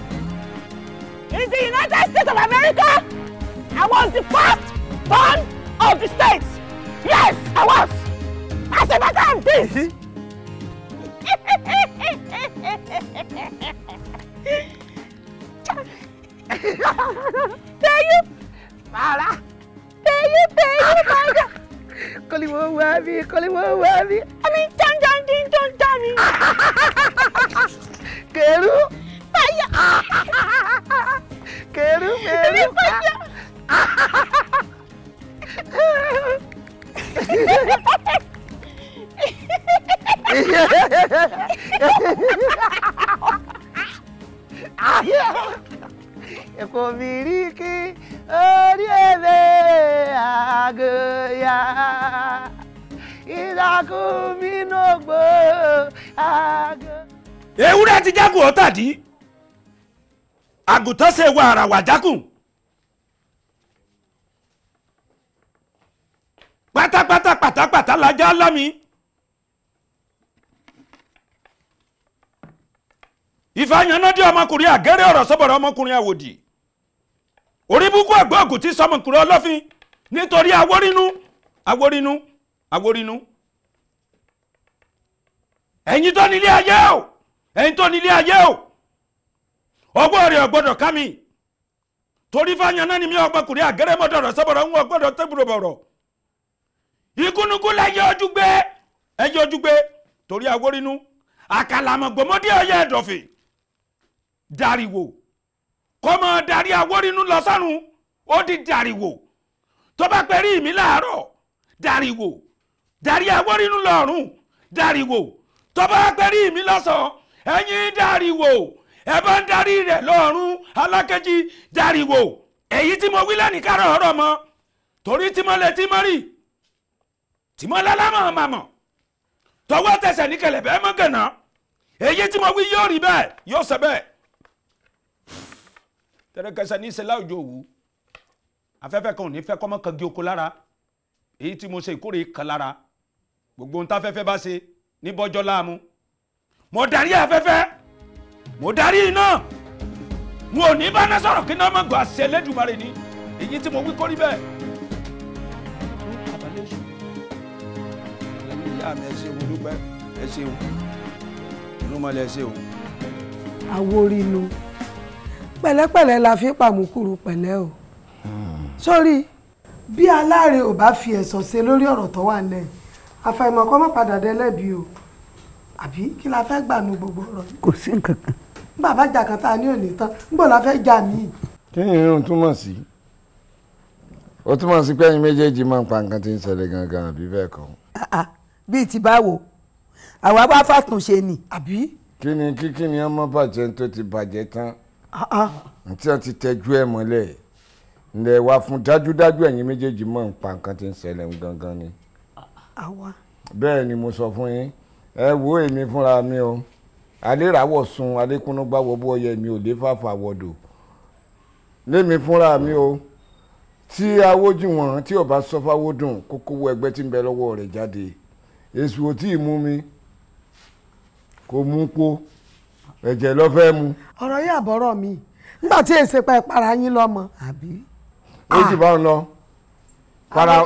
in the United States of America, I was the first born of the states. Yes, I was. As a matter of this. Tell you, Mara. Tell you, Mara. Koliwo wabi. I mean, chan chan ding dong dami. Èkó bìríkì orí èlé àgọ́yà. Ìdàkùn mi nògbò àgọ́. Ewúrẹ́ ti jákùn ó tàdí, àgùntàn ṣe wà àràwà jákùn. Pátápátá pátápátá lajá lámi. Ìfàyànnádé ọmọkùnrin àgẹ́rẹ́ ọ̀rọ̀ sọ́bọ̀rọ̀ ọmọkùnrin àwòdì. Orí búkú ẹ̀gbọ́n ògùn tí sọmọkùnrin ọlọ́fin nítorí awórínú awórínú awórínú. Ẹ̀yin tó nílé ayé o, ẹ̀yin tó nílé ayé o, ọwọ́ rẹ̀ ò gbọ́dọ̀ ká mi. Torí fàyànnà ni mi ọmọkùnrin àgẹ́rẹ́ mọ́dọ̀rọ̀ sọ́bọ̀rọ̀ ń wọ́n gbọ́dọ̀ tẹ́bùrọ̀ bọ̀rọ̀. Ikúnukú lẹ́yẹ ojú gbé, ẹyẹ ojú gbé torí awórínú. Àkàlàmọ̀gbọ́mọdé ọyẹ ẹ̀dọ̀fẹ̀ dàríwò kọ́ mọ darí awórínú lọ sọ́run, ó di dàríwò. Tó bá pẹ́rí mi láàárọ̀ dàríwò, darí awórínú lọ́rùn dàríwò. Tó bá pẹ́rí mi lọ́sàn-án ẹ̀yin dàríwò, ẹ bá ń darí rẹ̀ lọ́rùn alákejì dàríwò. Èyí tí mo wí lẹ́nìí kárọ̀ ọ̀rọ̀ mọ́, torí tí mo lè tí mo rí tí mo lálámọ̀ màmọ̀ tọwọ́ tẹsẹ̀ ní kẹlẹ̀bẹ̀ mọ́ gànà. Èyí tí mo wí yóò rí bẹ́ẹ̀, yóò ṣe bẹ́ẹ̀. Tẹ̀rẹ̀kẹsẹ̀ ní í ṣe láwùjọ òwú, afẹ́fẹ́ kan ò ní fẹ́ kọ́mọ́ kan gé oko lára. Èyí tí mo ṣe ìkórè kan lára, gbogbo ohun táfẹ́fẹ́ bá ṣe ní bọ́jọ́ láàmú. Mo darí afẹ́fẹ́, mo darí iná, mo ò ní bá ná sọ̀rọ̀ kí náà má gbọ́ àṣẹ Elédùmarè ni. Èyí tí mo wí kó rí bẹ́ẹ̀. Ìyá mi, ẹ ṣeun, dúpẹ́, ẹ ṣeun, inú mọ́lẹ̀, ẹ ṣeun. Àwórínú pẹ̀lẹ́pẹ̀lẹ́ la fi pàmùkùrù pẹ̀lẹ́ o. Sórí bí aláàrẹ ò bá fi ẹ̀sọ̀ ṣe lórí ọ̀rọ̀ tó wà nílẹ̀, àfàìmọ̀ kó má padà dẹ́lẹ́bi o. Àbí kí la fẹ́ gbà nu gbogbo ọ̀rọ̀ yìí? Kò sí nǹkan kan. Bàbá jà kan tá a ní òní tán, níbo la fẹ́ jà míì? Kí ni irun túmọ̀ sí? Ó túmọ̀ sí pé ẹ̀yin méjèèjì máa ń pa nǹkan tí ń ṣẹlẹ̀ gangan, àbí bẹ́ẹ̀ kọ́? Bíi ti báwo, àwa bá fàtúnṣe ni. Àbí. Kí ni kíkí ni ọmọ bàjẹ́ tó ti bàjẹ́ tán tí wọ́n ti tẹ́jú ẹ̀ mọ́lẹ̀ ǹlẹ̀ wá fún dájúdájú ẹ̀yin méjèèjì mọ̀ ń pa nǹkan tí ń ṣẹlẹ̀ gangan ni. Àwa. Bẹ́ẹ̀ ni mo sọ fún yín, ẹ wo èmi fúnra mi o, aléràwọ̀ sun alékúnúgbàwọ̀ bó ọyẹ mi ò lè fàfà wọ̀dọ̀ lémi fúnra mi o. Tí awójú wọn tí ò bá sọ fáwọ́dùn kókówó ẹgbẹ́ tí ń bẹ lọ́wọ́ rẹ̀ jáde, èṣù ò tí ì mú mi, kò mú po ẹ̀jẹ̀ ló fẹ́ mu. Ọ̀rọ̀ yìí àbọ̀rọ̀ mi nígbà tí èsè pa ìpara yín lọ́mọ. Àbí. Ó jù bá ń lọ. Para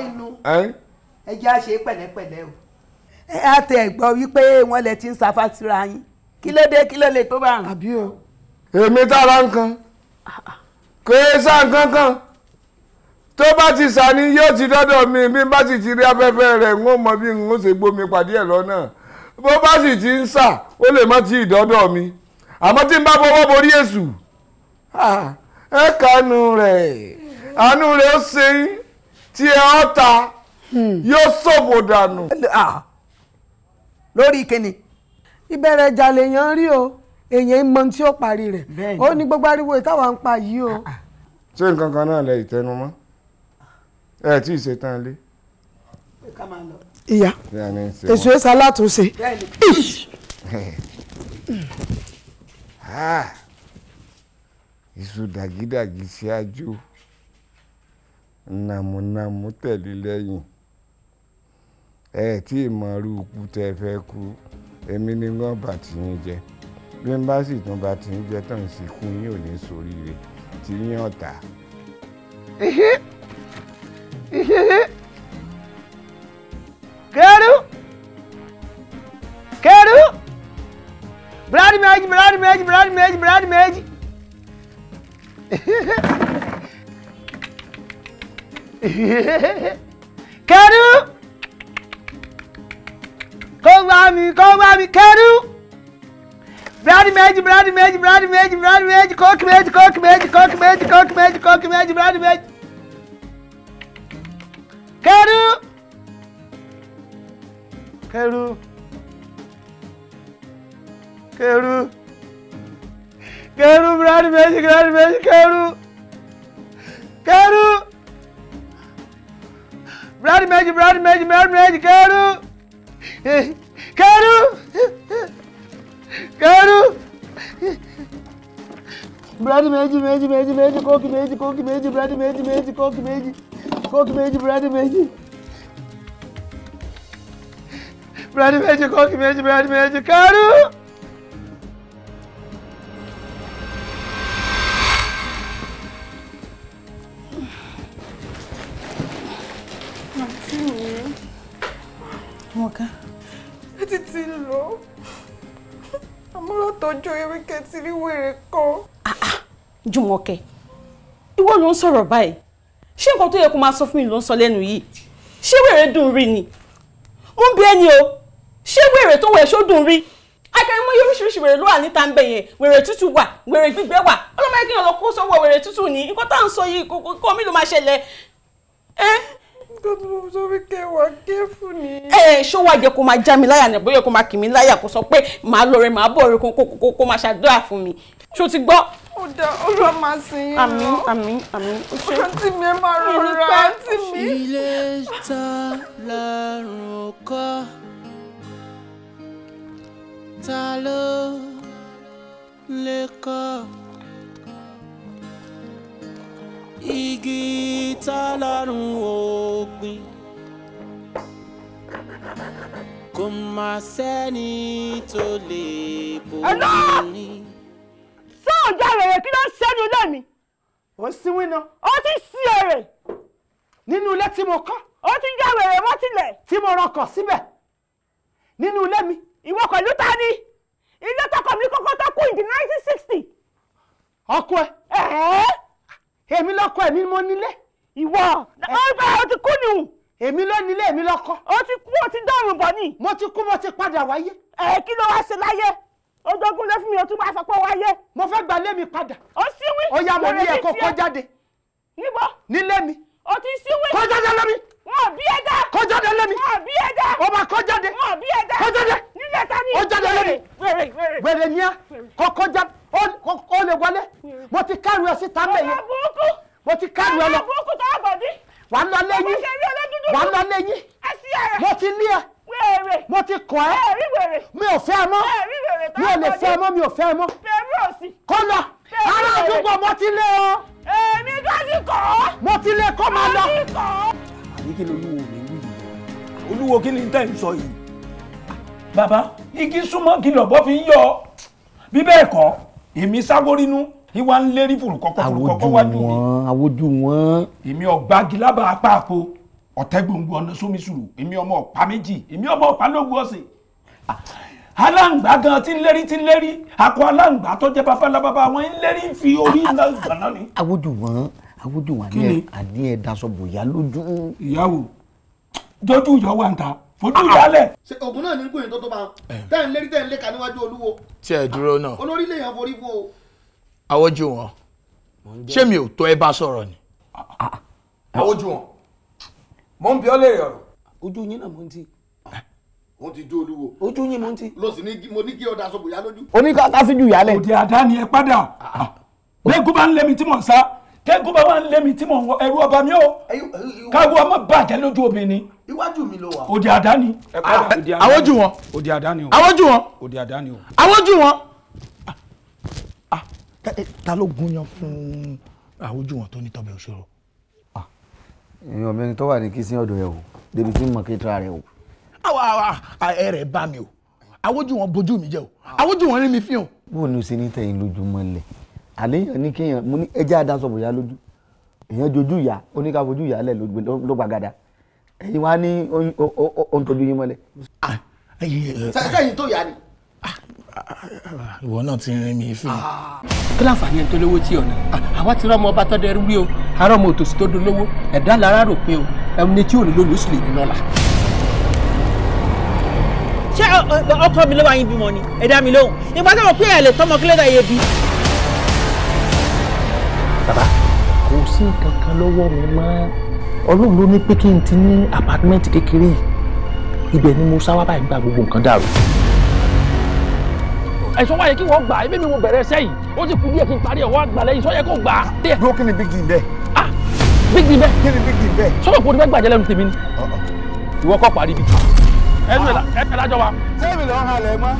ẹ jẹ́ àṣe pẹ̀lẹ́pẹ̀lẹ́ o. Ẹ á tẹ gbọ́ wípé wọ́n lẹ ti ń safá síra yín, kí ló dé, kí ló lè tó bá rùn. Àbí o. Èmi tára nǹkan kò é sá nǹkan kan tó bá ti sà ni yóò ti dọ́dọ̀ mi, bí n bá sì ti rí afẹ́fẹ́ rẹ̀ n ó mọ bí n ó ṣe gbómi pàdé ẹ̀ lọ́nà. Bó bá sì ti ń sà ó lè má ti dọ́dọ̀ mi, àmọ́ tí n bá fọwọ́ borí èṣù, ẹ kànú rẹ̀, àánú rẹ̀ ó ṣe yín tí ẹ ọ́ ta yóò ṣòfò dànù. Lórí kíni. Ìbẹ̀rẹ̀ ìjà lèèyàn rí o, èèyàn mọ tí ó parí rẹ̀, ó ní gbogbo ariwo ìtawà ń pa yìí o. Ṣé nǹkan kan náà lẹ ìtẹnumọ́? Ẹ tí ì ṣetán lé. Ìyá, èso èso alátúnṣe. Iṣu dàgídàgí ṣáájú, nàmúnàmú tẹ̀lé lẹ́yìn. Ẹ tí ì mọ irú ikú tẹ́ fẹ́ kú, èmi ni wọ́n bá ti yín jẹ. Bí n bá sì tún bá ti yín jẹ tán, ìsìnkú yín ò ní ṣoríire tí yín ọ̀tá. Kẹrù kẹrù búrẹ́dì méjì, búrẹ́dì méjì, búrẹ́dì méjì, búrẹ́dì méjì. Kẹrù kó wá mi, kó wá mi, kẹrù búrẹ́dì méjì, búrẹ́dì méjì, búrẹ́dì méjì, búrẹ́dì méjì, kóòkì méjì, kóòkì méjì, kóòkì méjì, kóòkì méjì, kóòkì méjì, búrẹ́dì méjì. Kẹrù kẹrù kẹrù kẹrù búrẹ́dì méjì, búrẹ́dì méjì, kẹrù. Kẹ́rù. Búrẹ́dì méjì, búrẹ́dì méjì, búrẹ́dì méjì, kẹ́rù. Kẹ́rù. Kẹ́rù. Búrẹ́dì méjì, méjì, méjì, méjì, kóòkì méjì, kóòkì méjì, búrẹ́dì méjì, méjì, kóòkì méjì, kóòkì méjì, búrẹ́dì méjì. Búrẹ́dì méjì, kóòkì méjì, búrẹ́dì méjì, kẹ́rù. Àǹtí mi. Mọ̀ká. Ẹ ti ti lọ. Àmọ́ látọjọ́ ewé kẹtìrí wèrè kan. Jùmọ̀kẹ́, ìwọ ló ń sọ̀rọ̀ báyìí. Ṣé nǹkan tó yẹ kó máa sọ fún mi ló ń sọ lẹ́nu yìí? Ṣé wèrè dùn rí ni? Mo ń bi ẹni o. Ṣé wèrè tó wẹ̀ ṣó dùn rí? Akẹ́rìmọ́ yóò oríṣiríṣi wèrè ló wà níta ń bẹ̀ yẹn. Wèrè tútù wà, wèrè gbígbẹ wà. Ọlọ́mọ yẹn kí n lọ kó sọ́wọ́ wèrè tútù ní. Nǹkan tá à ń sọ yìí kò mí ló máa ṣẹlẹ̀. Nǹkan tí mo sọ wípé wà kẹ́fù ni. Ẹ ṣó wá jẹ́ kó máa já mi láyà ní bóyá kó máa kì mí láyà kó sọ pé màá lọ rẹ màá bọ̀ rẹ kó máa ṣàdúrà fún mi. Ṣó ti gbọ́? Ó dá Olúwa máa sìn yín lọ. Àmín àmín àmín. Àǹtí mi ẹ máa rọra àǹtí mi. Ilé ta lọ́rùn kọ́, ta ló lè kọ́? Igi ta lọ́rùn ò gbìn, kò má sẹ́ni tó lè bomi ní. Sọ́ọ̀jà rẹ̀ kí ló ń ṣẹ́nu ilé mi. Ó ń sinwin náà. Ó ti sí èrè. Nínú ilé tí mo kọ́. Ó ti já wèrè mọ́tìlẹ̀. Tí mo rọkọ̀ síbẹ̀. Nínú ilé mi. Ìwọ pẹ̀lú ta ni? Ilé tọkọ mi kọ́kọ́ tó kú in the 1960. Ọkọ ẹ. Èmi lọ́kọ èmi mo nílé. Ìwọ ó ti kú nù. Èmi ló nílé èmi lọ́kọ. Ó ti kú ó ti dọ̀rùn bọ̀ ni. Mo ti kú mo ti padà wáyé. Ẹ kí ló wá ṣe láyé? Ojogun lé fún mi o tún máa fọpọ́ wáyé. Mo fẹ́ gba ilé mi padà. Ó síwí. Ó yá mo ní ẹ kó kó jáde. Níbo? Nílé mi. Ó ti síwí. Kó jáde lé mi. Wọn ò bí ẹ dá. Kó jáde lé mi. Wọn ò bí ẹ dá. Ó máa kó jáde. Wọn ò bí ẹ dá. Kó jáde. Nílé ta ni. Ó jáde lé mi. Wèrè wèrè. Wèrè ni ẹ. Kó kó jáde. Ó lè wọlé. Mo ti kárù ẹ síta ń bẹ̀ yẹn. Mo ti kárù ẹ lọ. Ọ̀rọ̀ burúkú tó àbọ̀dí. Wà á lọ léyìn. Wà á lọ léyìn. Mo ti lé ẹ. Mo ti kọ̀ ẹ́. Mi ò fẹ́ ẹ mọ́. Mi ò lè fẹ́ ẹ mọ́. Mi ò fẹ́ ẹ mọ́. Kó lọ. Ará àdúgbò mo ti lé o. Èmi tó ti kọ̀ ọ́. Mo ti lé kó máa lọ. Àbí kí ni olúwo mi wí yìí? Olúwo kí ni tẹ́ ń sọ yìí? Bàbá, igi súnmọ́ kí lọ̀bọ́ fi ń yọ. Bí bẹ́ẹ̀ kọ́, èmi sáwórínú ìwà ń lérí fùrùkọ́kọ́ fùrùkọ́kọ́ wájú mi. Àwòjú wọn. Èmi ọ̀gbági lábàá apá àpò ọ̀tẹ́ gbòǹgbò ọ̀nà sómi sùúrù èmi ọmọ ọ̀pá méjì èmi ọmọ ọ̀pá lóògùn ọ̀sìn. Aláǹgbá gan tí ń lérí tí ń lérí akọ aláǹgbá tó jẹ́ babalábàbà wọn ń lérí ń fi orí iná gbọ̀nà ni. Àwòjú wọn àwòjú wọn àní ẹ daṣọ bòyá lójú. Ìyàwó dójú ìyọ̀ wà ń ta fojú ìyálẹ̀. Ṣé ògùn náà ní gbìyànjú tó bá tẹ́ ń lérí tẹ́ ń léka níwájú olúwo. Tí ẹ dúró náà. Olórí lè yàn forí fún o. Àwòjú wọn ṣé mi ò tó ẹ bá sọ̀rọ̀ ni. Àwòjú wọn mo ń bi ọ́ léèrè ọ̀rọ̀. Ojú yín náà mo ń ti. Wọ́n ti jó olúwo. Ojú yín mo ń ti. Lọ sí ní mo ní kí ọ̀dà aṣọ bòyá lójú. Oníkà síjú ìyálẹ̀. Òde àdáni ẹ padà. Bẹ́ẹ̀kú bá ń lé mi tí mò ń sá. Tẹ́gùn bá wà ń lé mi tí mò ń wọ ẹrú ọba mi ó. Káwọ́ ọmọ bàjẹ́ lójú obìnrin. Iwájú mi ló wà. Òde àdáni. Àwòjú wọn. Òde àdáni o. Àwòjú wọn. Òde àdáni o. Àwòjú wọn. Ta ló gúnyán fún àwòjú wọn tó ní tọ́bẹ̀ òṣòro? Èèyàn mi tó wà ní kí sí ọ̀dọ̀ ẹ̀ o débi tí mo kí tra rẹ̀ o. Àwa ẹ rẹ̀ bá mi o, àwòjú wọn bójú mi jẹ́ o, àwòjú wọn rí mi fín o. Bó o ní o ṣe ní tẹ̀yìn lójúmọ́ lẹ̀ àléèyàn ní kéèyàn mo ní ẹjẹ́ adáṣọ bòyá lójú èèyàn jojú ìyá ó ní ká fojú ìyá lẹ̀ ló gbàgàdà ẹ̀yin wá ní ó ń tọ́jú yín mọ́lẹ̀. Sẹ́yìn tó yá ni. Ìwọ náà ti rin mi fún mi. Kí láǹfààní ẹni tó lówó tí ọ̀nà àwa ti rọ́mọ ọba tọ́dẹ rú o ará ọmọ òtòṣì tó dolówó ẹ̀dá lára rò pé o ẹni tí ò ní lónìí ó sì lè ní lọ́la. Ṣé ọkọ mi ló wá yín bímọ ni ẹ dá mi lóhùn ìgbà tó mọ̀ pé ẹ lè tọmọ kílẹ̀ dá iye bí. Bàbá kò sí nǹkan kan lọ́wọ́ mi mọ́ Ọlọ́run ló ní pé kí n ti ní àpátímẹ́ǹtì kékeré yìí ibẹ̀ ni mo sáwá báyìí gba gbogbo nǹkan dàrú. Ẹ̀sùn wáyé kí wọ́n gbà ẹbí mi mo bẹ̀rẹ̀ ẹsẹ̀ yìí ó sì kú díẹ̀ kí n parí ẹ̀ wọ́n àgbà lẹ́yìn sọ́yẹ́ kó gbà á. Dúró kí ni big deal bẹ́ẹ̀. big deal bẹ́ẹ̀. Kí ni big deal bẹ́ẹ̀. Sọ́dọ̀ kò ní fẹ́ gbàjẹ́ lẹ́nu tèmi ni. Ìwọ kọ́ parí bí. Ẹnu ẹ̀ lájọ wa. Sẹ́mi lọ́ halẹ̀ mọ́.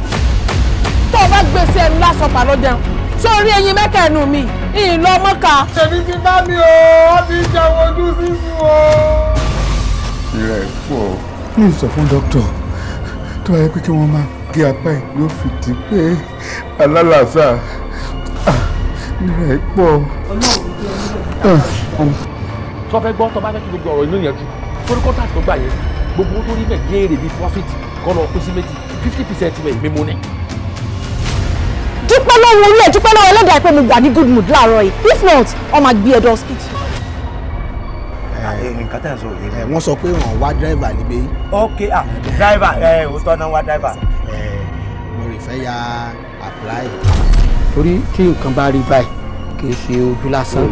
Tó o bá gbé sí ẹnu lásán pàlọ́ jẹun sórí eyín mẹ́kà ẹnu mi ìlọ mọ́ka. Ṣèbí ti bá mi o, ó ti jẹun ojú sísun o. Ìrẹ̀ pọ̀. Ní sọ fún dókítà tó bá yẹ pé kí wọ́n máa gé apá ẹ̀ yóò fi di pé alálàáfíà ìrẹ̀ pọ̀. Tó fẹ́ gbọ́ tó bá fẹ́ kí gbogbo ọ̀rọ̀ inú yanjú torí kọ́ńtàtì tó gbà yẹn gbogbo tó rí bẹ́ẹ̀ géèrè bíi profit kọ́ lọ pín sí méjì 50% rẹ̀ mímú ni. Dúpẹ́ lọ́wọ́ orí ẹ̀, dúpẹ́ lọ́wọ́ ẹlẹ́dàá pé mo wà ní good mood láàárọ̀ yìí, if not wọ́n máa gbé ẹ dé hospital. Nǹkan tẹ̀ ń sọ yìí. Wọ́n sọ pé wọ́n wá dírẹ́fà níbí. Ok, ah dírẹ́fà ẹ òótọ́ náà wá dírẹ́fà. Mo rè fẹ́ ya apply. Torí tí nǹkan bá rí báyìí kì í ṣe ojú lásán.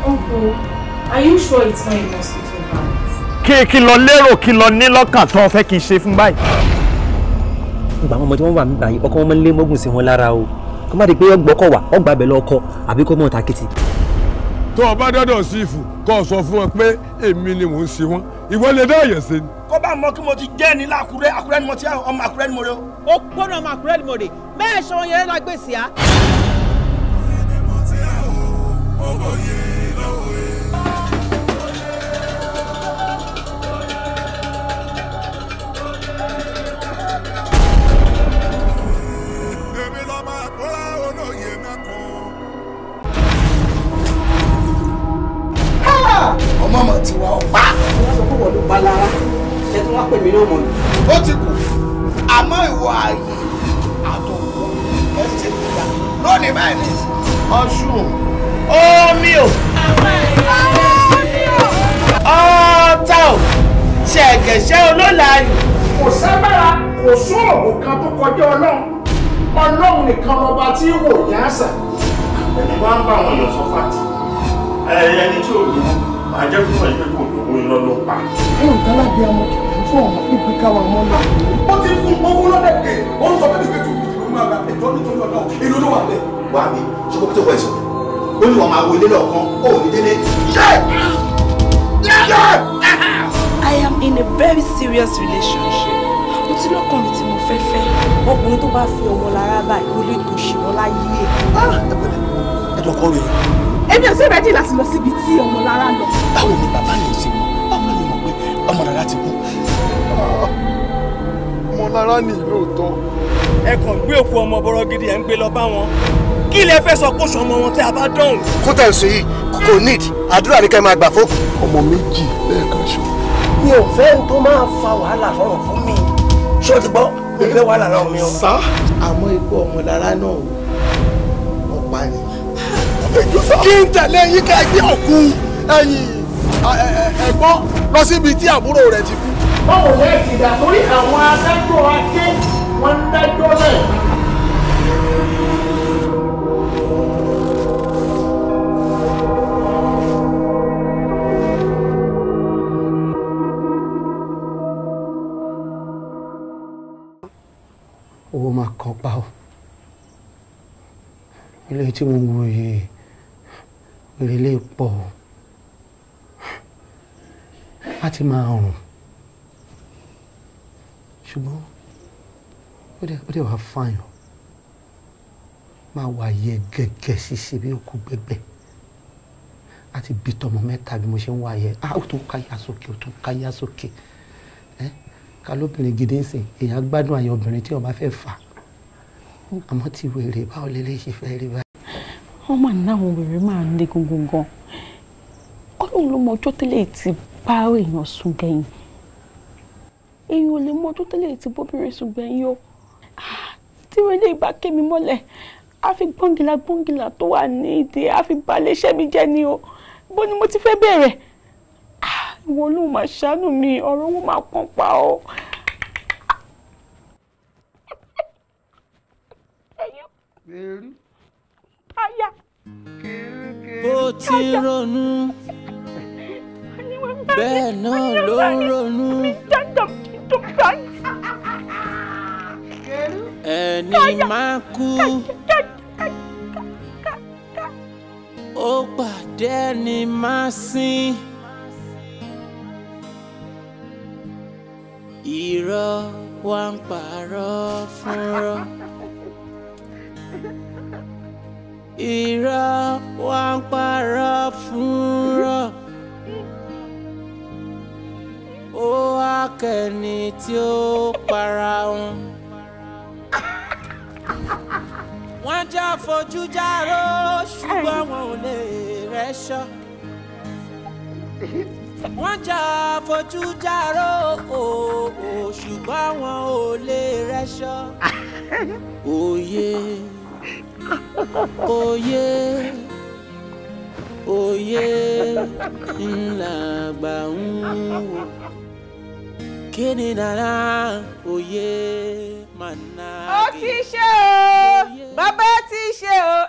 Uncle, are you sure it's not a mosquito bite? Kí lọ lérò kí lọ ní lọ́kàn tó fẹ́ kí n ṣe fún báyìí. Ìgbà àwọn ọmọ tí wọ́n wà nígbà yìí ọkọ wọn máa ń lé mọ́gùn sí wọn lára o, kó má di pé ọgbọ́kọ̀ wà ọgbà bẹ̀ lọ́kọ àbí kó mọ̀ tàkìtì. Tó o bá dọ́dọ̀ sí ìfù kó o sọ fún wọn pé èmi ni mò ń ṣe wọn, ìwọ lè dá àyàn ṣe ni. Kó bá mọ kí mo ti jẹ́ ní lákùrẹ́, Àkúrẹ́ ni mo ti ọmọ Àkúrẹ́ ni mo rẹ o. Ó gbọ́dọ̀ ọmọ Àkúrẹ́ ni mo rè mẹ́ẹ̀ṣọ́ yẹn lágbèsì á. Ọmọ ọmọ tiwa ọ̀pá. Wọ́n sọ pé wọ́n ló pa lára ṣe tí wọ́n pè mí náà mọ̀ ní. Ó ti kù àmọ́ ìwọ ààyè àtòkù ẹ̀ ṣe kúta lónìí báyìí ní. Ọ̀ṣun omi o ọ̀tá o ṣẹ̀gẹ̀ṣẹ̀ olólàyò. Kò ságbára kò sóògùn kan tó kọjá Ọlọ́run, Ọlọ́run nìkan lọ́ba tí wò yá sà. Ẹni wá ń bá àwọn èèyàn sọ fàtì ẹni tí ò lówó máa jẹ́ fún ẹ pé kò lówó irọ́ ló pa. Ẹ̀rù tálábì ọmọ kìí fún ọmọ pípé káwa mọ́ lọ. Ó ti fún owó lọ́dẹ̀ pé ó ń sọ pé nígbà tó kù máa gba ẹ̀tọ́ nítorí ọ̀nà èlò ló wà bẹ́ẹ̀. Wá mi ṣùgbọ́n tó wọ ẹ̀sọ́ ó ní wọn máa wo ilé lọ́ọ̀kan ó ní délé. I am in a very serious relationship. Mo ti lọ́kùnrin tí mo fẹ́ fẹ́. Ọkùnrin tó bá fi ọmọ lára báyìí ó lè tòṣì wọn láyé ẹ̀. Ẹ̀dọ̀ kọ́ rèé. Èmi ò sí rẹ́dí láti lọ síbi tí ọmọlára lọ. Báwo ni bàbá yẹn ṣe mọ̀? Báwo la lè mọ̀ pé ọmọlára ti kú? Ọmọlára ní lóòótọ́. Ẹ kàn gbé òkú ọmọ bọ́rọ̀ gidi ẹ̀ ń gbé lọ bá wọn. Kí lẹ fẹ́ sọ kó sọ ọmọ wọn tí a bá dọ̀hùn? Kó tẹ̀ sí yìí kò need àdúrà ní ká máa gbà fún. Ọmọ méjì lẹ́ẹ̀kan ṣo. Mi ò fẹ́ tó máa fa wàhálà sọ̀rọ̀ fún mi. Ṣé o ti gbọ́? Mi ò fẹ́ wàhálà lọ́rùn mi o. Sá àmọ́ ikú ọmọlára náà wọ́n pa ni. Kí n tẹ̀lé yín ká gbé òkú ẹ̀yìn ẹ̀gbọ́n lọ síbi tí àbúrò rẹ̀ ti kú. Báwo lẹ ti dà torí àwọn adájọ́ ajé wọ́n ń dájọ́ lẹ̀. Owó máa kàn pa ọ́, ilé tí mo ń wo yìí èrè lè pọ̀ o, á ti máa rùn, ṣùgbọ́n ó dẹ̀ wá fààyàn máa wà yẹ gẹ́gẹ́ ṣíṣe bí òkú gbẹgbẹ á ti bí tọmọ mẹ́ta bí mo ṣe ń wá yẹ á ó tún káyà sókè ó tún káyà sókè ẹ ká lóbìnrin gidi ń sìn èèyàn gbádùn àyè obìnrin tí ó bá fẹ́ fà àmọ́ ti wèrè báwo lè ṣe fẹ́ rí báyìí. Wọ́n máa ní àwọn wèrè máa ń lé gungun gan, Ọlọ́run ló mọ ọjọ́ tẹ́lẹ̀ tí bá èèyàn sùn gbẹ̀yìn, èèyàn ò lè mọ ọjọ́ tẹ́lẹ̀ tí bóbìnrin sùn gbẹ̀yìn o. Tí wọ́n lè bá ké mi mọ́lẹ̀ á fi gbọ́ngìlà gbọ́ngìlà tó wà ní ìdí á fi balẹ̀ iṣẹ́ mi jẹ́ ni o, bó ni mo ti fẹ́ bẹ̀rẹ̀? Ìwọ ló máa ṣàánú mi, ọ̀rọ̀ owó máa kàn pa ọ́. Bó ti ronú bẹ́ẹ̀ náà ló ń ronú. Ẹni máa kú ó pàdé ẹni máa sin. Irọ́ wá ń parọ́ fúnrọ́. Irọ́ wá ń parọ́ fúnrọ́. Ó wá kẹ́ni tí ó para wọn. Wọ́n já fojú járó ṣùgbọ́n wọn ò lè rẹ́ṣọ́. Wọ́n já fojú járó ṣùgbọ́n wọn ò lè rẹ́ṣọ́. Òye òye òye ńlá gbà ń wò. Kí ni nàrà òye màná. Ó ti ṣe o, bàbá ti ṣe o,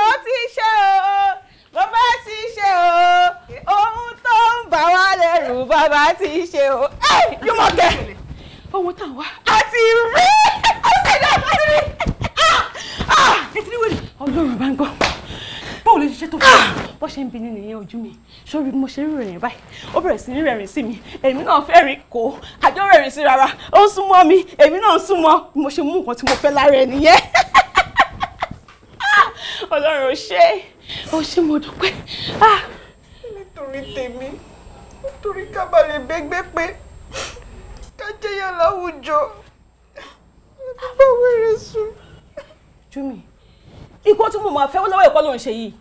ó ti ṣe o, bàbá ti ṣe o, ohun tó ń bà wá lẹ́rù bàbá ti ṣe o. Jùmọ̀kẹ́, ohun tá a wá a ti rí, ó sì dá a ti rí. Ọlọ́run bá ń gbọ́, báwo lè ṣiṣẹ́ tó fún mi? Bó ṣe ń bi ní nìyẹn ojú mi, sórí bí mo ṣe rí rẹ̀rìn báyìí, ó bẹ̀rẹ̀ sí ní rẹ̀rìn sí mi, èmi náà fẹ́ rìn kó, àjọ rẹ̀rìn sí rárá, ó ń súnmọ́ mi, èmi náà ń súnmọ́, bí mo ṣe mú nǹkan tí mo fẹ́ lára ẹ nìyẹn. Ọlọ́run ò ṣe, ó ṣe mo dúpẹ́. Nítorí tèmi, nítorí ká bá lè bẹ́gbẹ́ pé ká jẹ́yà láwùjọ, bá wẹ̀rẹ̀ sùn. Júmi, nǹkan tí mo máa fẹ́ lọ́wọ́ ẹ̀kọ́ ló ń ṣe yìí.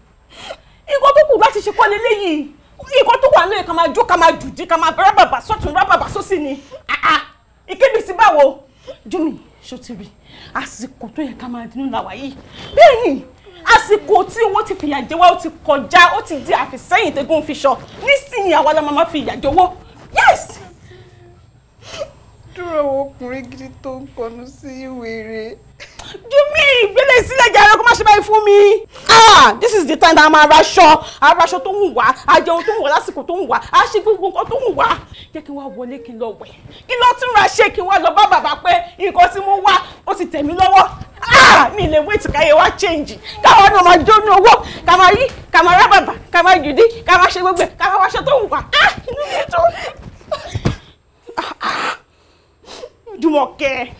Nǹkan tó kù láti ṣe kọ́ leléyìí. Nǹkan tó wà lóye ká máa jó ká máa jùdí ká máa rábàbà sọ́tún rábàbà sósì ni. Ìkébi sí báwo? Júmi, ṣó ti rí àsìkò tó yẹ ká máa dínú làwà yìí. Bẹ́ẹ̀ ni, àsìkò tí owó ti fìyà jẹ wá ó ti kọjá, ó ti di àfìsẹ́yìn tẹ́gùn fi ṣọ. Nísìnyí àwa la máa fi ìyà jẹ owó. Yes! Dúró àwọn ọkùnrin gidi tó ń kọnu sí wèrè. Júmi, ìgbélé sílẹ̀ jàre kó má ṣe báyìí fún mi. This is the time that a máa raṣọ, a raṣọ tó ń wá, a jẹun tó ń wá lásìkò tó ń wá, a ṣe gbogbo nǹkan tó ń wá. Jẹ́ kí n wá wọlé kí n lọ wẹ̀, kí n lọ tún ra ṣe kí n wá lọ bá bàbá pé nǹkan tí mo wá ó ti tẹ̀ mí lọ́wọ́. Mi lè wait káyé wá change. Káwọn náà máa jó ní owó, ká máa rí, ká máa rá bàbà, ká máa jùdí, ká máa ṣe gbogbo ẹ̀, ká máa wáṣọ tó ń wá. Inú mi dùn. Jùmọ̀kẹ́.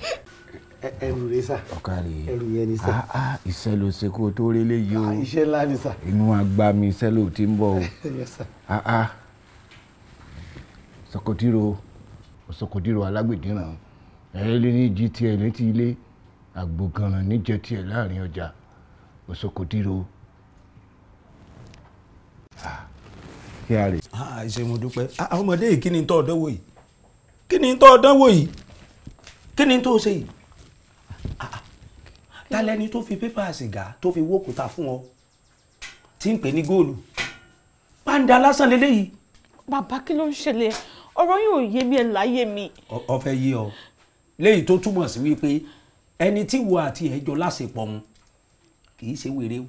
Ẹrù rẹ sà. Ọ̀kàrẹ̀ ẹrù yẹn ni sà. Iṣẹ́ ló ṣe kó o tó rí léyìí o. Iṣẹ́ ńlá ni sà. Inú àgbà mi iṣẹ́ ló ti ń bọ̀ o. Yes sà. Sọkòdìrò Sọkòdìrò alágbèdìràn ẹ̀ẹ́lẹ́ ní jí tiẹ̀ létí ilé àgbògànràn níjẹ tiẹ̀ láàrin ọjà Òsòkòdìrò. Kí a rè. Ṣé mo dúpẹ́. Ọmọdé yìí kí ni tó ọdánwò yìí? Kí ni tó ọdánwò yìí? Kí ni tó ṣe yìí? Ta lẹni tó fi pépà sìgá tó fi wókùtà fún ọ tí ń pè ní góòlù pàǹdà lásán leléyìí. Bàbá kí ló ń ṣẹlẹ̀? Ọ̀rọ̀ yóò yé mi ẹ̀ láyé mi. Ó fẹ́ yé ọ léyìí tó túmọ̀ sí wípé ẹni tí wo àti ẹjọ́ láṣepọ̀ òun kì í ṣe wèrè o.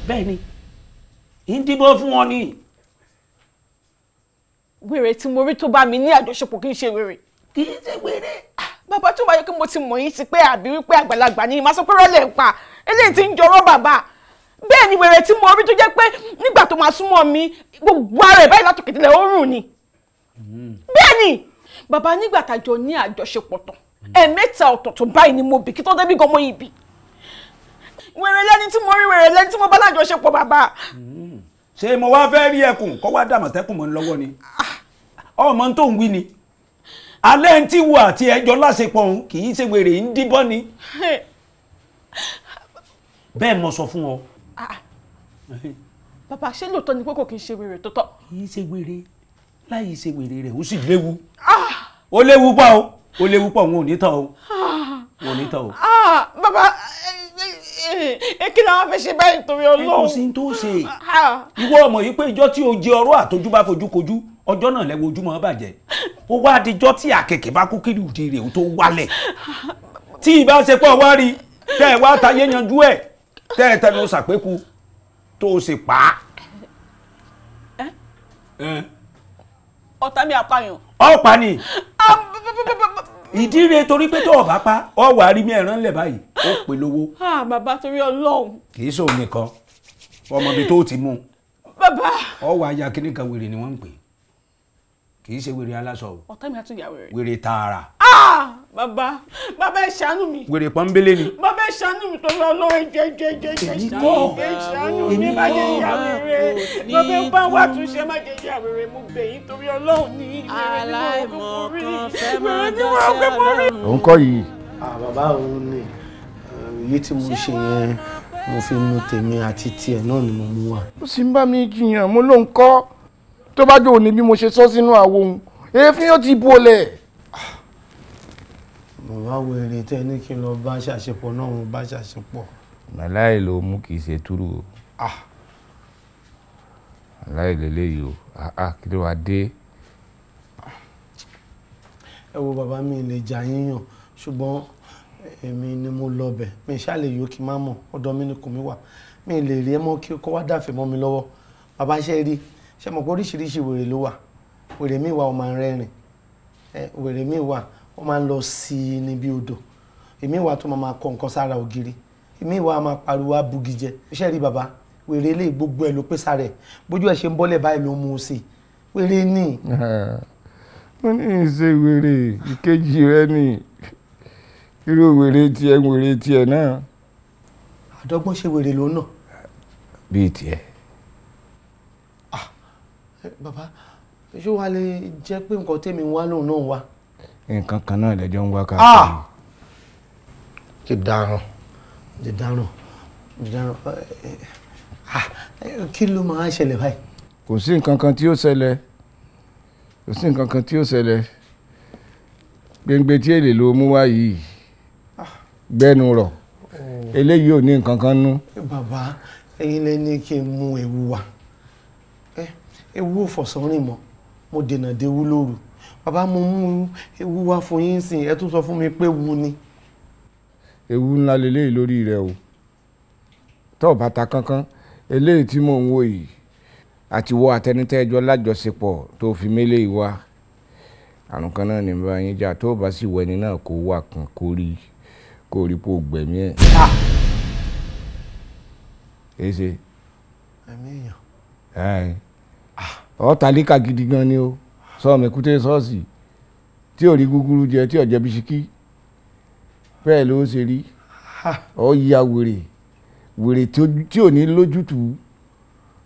Bẹ́ẹ̀ ni ń díbọ́n fún ọ ni. Wèrè tí mo rí tó bá mi ní àjọṣepọ̀ kì í ṣe wèrè. Kì í ṣe wèrè. Bàbá tó bá yẹ kí mo ti mọ̀ yín ti pé àbí wípé àgbàlagbà ni màá sọ pé rọ́lẹ̀ ń pa eléyìí tí ń jọrọ́ bàbá. Bẹ́ẹ̀ ni wèrè tí mo rí tó jẹ́ pé nígbà tó máa súnmọ́ mi gbogbo ara ẹ̀ báyìí látòkè tilẹ̀ ó rùn ni. Bẹ́ẹ̀ ni bàbá nígbà tájọ ní àjọṣepọ̀ tán ẹ̀ẹ̀mẹ́ta ọ̀tọ̀ọ̀tọ̀ báyìí ni mo bì kí tó débi gan mo yìí bì. Wèrè lẹ́ni tí mo rí wèrè lẹ́ni tí mo bá lájọṣepọ̀ bàbá. Ṣé mo wá fẹ́ rí ẹkùn kọ́ wá dàmọ̀tẹ́kùn mọ́ lọ́wọ́ ni? Ọmọ tó ń wí ni alẹ́ ń tí wo àti ẹjọ́ láṣepọ̀ òun kì í ṣe wèrè ń díbọ́n ni. Bẹ́ẹ̀ mo sọ fún ọ. Bàbá ṣé lóòótọ́ ni pé kò kì í ṣe wèrè tó tọ́? Kì í ṣe wèrè, láì ṣe wèrè rẹ̀ ó sì léwu. Ó léwu pọ̀ o, ó léwu pọ̀, òun ò ní tán o. Òun ò ní tán o. Bàbá kí làwọn fẹ́ ṣe báyìí torí Ọlọ́run? Ẹ kò sí tó ṣe. Ìwọ ọmọ yìí pé ìjọ tí o jẹ ọ̀rọ̀ àtọjú bá fojú kojú ọjọ́ náà lẹ́wọ́ ojúmọ́ bàjẹ́. Ó wá dijọ́ tí àkekèé bá kú kiri òde rẹ̀ ó tó wálẹ̀. Tí ìbá ṣe pọ̀ wá rí tẹ́ ẹ wá tayé yanjú ẹ̀ tẹ́ ẹ tẹnu ṣàpéku tó o sì pa á. Ọ̀tá mi àpàyàn. Ọ̀pá ni. Ìdí rẹ̀ torí pé tó o bá pa ọ wà á rí mi ẹ̀ràn lẹ̀ báyìí ó pè lówó. Bàbá torí Ọlọ́run. Kì í sóun nìkan ọmọ ibi tó ti mú. Bàbá. Ọ wà á ya kíní kan wèrè ni wọ́n ń pè. Kì í ṣe wèrè aláṣọ o. Ọ̀tá mi á tún yà wèrè. Wèrè tààrà. Ah! Bàbá, bàbá ẹ ṣàánú mi. Wèrè pọ́nbélé ni. Bàbá ẹ ṣàánú mi torí Ọlọ́run jẹ jẹ jẹ jẹ ṣàánú mi, ṣàánú mi, má jẹ́ ìyá wèrè. Bàbá ẹ bá wà túnṣe, má jẹ́ ìyá wèrè, mo bẹ̀ yín torí Ọlọ́run ní wèrè ní mo rò pé mo rí. Wèrè ní mo rò pé mo rí. Òun kọ́ yìí. Bàbá òun ni èyí tí mo ṣe yẹn, mo fi nu tèmi àti tiẹ̀ náà ni mo mú wá. Ó sì ń bá mi jiyàn, mo ló ń kọ́ tó bá jò ní bí mo ṣe sọ sínú àwo òun, èéfín yóò ti bolẹ̀. Bàbá wèrè tẹ ní kí n lọ bá ṣàṣepọ̀ náà, mo bá ṣàṣepọ̀. Màláì ló mú kì í ṣe túrú o. Màláì lélẹ́yìí o, kí ló wá dé? Ẹ wo bàbá, mi lè jà yín yàn, ṣùgbọ́n èmi ni mo lọ bẹ̀, mi ṣáà lè yó kí n má mọ̀, ọ̀dọ̀ mi ni kò mí wà, mi lè rí ẹ mọ́ kí kó wá dàfẹ́ mọ́ mi lọ́wọ́. Bàbá ṣe rí, ṣe mọ̀ pé oríṣiríṣi wèrè ló wà. Wèrè mi wà ó máa ń rẹ́rìn, wèrè mi wà ó máa ń lọ sí i níbi odò, èmi wà tó máa kọ nǹkan sára ògiri, èmi wà máa pariwo abugijẹ. Ṣe rí bàbá, wèrè ilé gbogbo ẹ ló pé sára ẹ, bójú ẹ ṣe ń bọ́lẹ̀ báyìí ló mú un sí i, wèrè ní. Wọ́n ní ìṣe wèrè ìkejì rẹ ni irú wèrè tiẹ̀ wèrè tiẹ̀ náà. Àdọ́gbọ́n ṣe wèrè lòun náà. Bíi tiẹ̀. Bàbá, ṣé wàá lè jẹ́ pé nǹkan tèmi wá lòun náà wá? Nǹkan kan náà lẹ́jọ́ ń wá káàkiri. Ti dáràn, ti dáràn, ti dáràn. Kí ló máa ń ṣẹlẹ̀ báyìí? Kò sí nǹkan kan tí ó ṣẹlẹ̀, kò sí nǹkan kan tí ó ṣẹlẹ̀. Gbẹ̀ngbẹ̀ tí èlé ló mú wá yìí gbẹ́nu rọ̀, eléyìí ò ní nǹkan kan nú. Bàbá, ẹ̀yin lẹ ní kí n mú ewu wá. Ewu ò fọ̀sán rìn mọ́, mo dènà déwú lóru. Bàbá, mo mú ewu wá fún yín sìn, ẹ tún sọ fún mi pé ewu ni. Ewu ńlá leléyìí lórí rẹ o. Tó bàtà kankan eléyìí tí mò ń wò yìí àti wọ àtẹnitẹ́jọ́ lájọṣepọ̀ tó fi mélé yìí wá, àrùn kan náà ní bá yín jà. Tó bá sì wọ ẹni náà kó wà kàn kó rí kó rí kó gbẹ̀mí ẹ̀. Èsè. Ẹ̀mí èèyàn. Ọ tàlíkà gidi gan ni o, sọ mẹkúté ṣọ́ọ̀ṣì tí ò rí gúgúrú jẹ, tí ò jẹ bisikí, bẹ́ẹ̀ ló ṣe rí. Ọ ya wèrè wèrè tí ò ní lójútùú,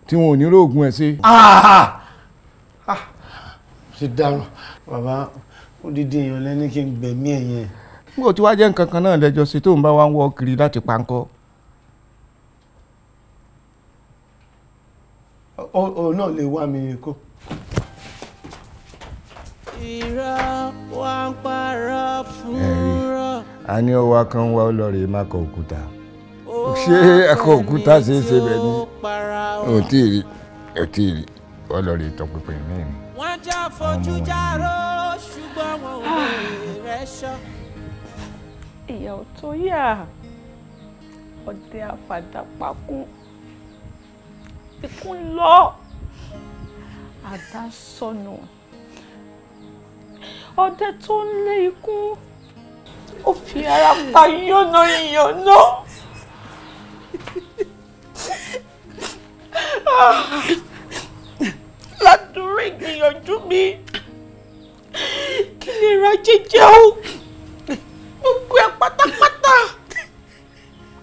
tí wọn ò ní róògùn ẹ̀ ṣe. Ti dáràn bàbá, odidi èèyàn lẹ́ni kí n gbẹ̀mí ẹ̀ yẹn. Nígbà tí wàá jẹ́ nǹkan kan náà lẹ́jọ́ ṣe tó ń bá wa ń wọ́ kiri láti pankọ́. Òun náà lè wá mi kó. Irọ́ wa ń parọ́ fún rọ́. A ní ọwọ́ kan wá ọlọ́rẹ̀ má kọ òkúta. Ṣé ẹ̀kọ́ òkúta ṣe é ṣe bẹ́ẹ̀ ni? Ò tí ì rí, ò tí ì rí, ọlọ́rẹ̀ tọpinpin mí ni. Wọ́n já fojú járó ṣùgbọ́n wọn ò lè rẹ́ṣọ́. Ìyà ò tó yà, ọdẹ àfàdàpákú, ikú ń lọ, àdá sọnù. Ọdẹ tó ń lé ikú, ó fi ara pa yánnayànna. Ládùúrú ìgbìyànjú mi kí lè ra jíjẹ o, gbogbo ẹ pátápátá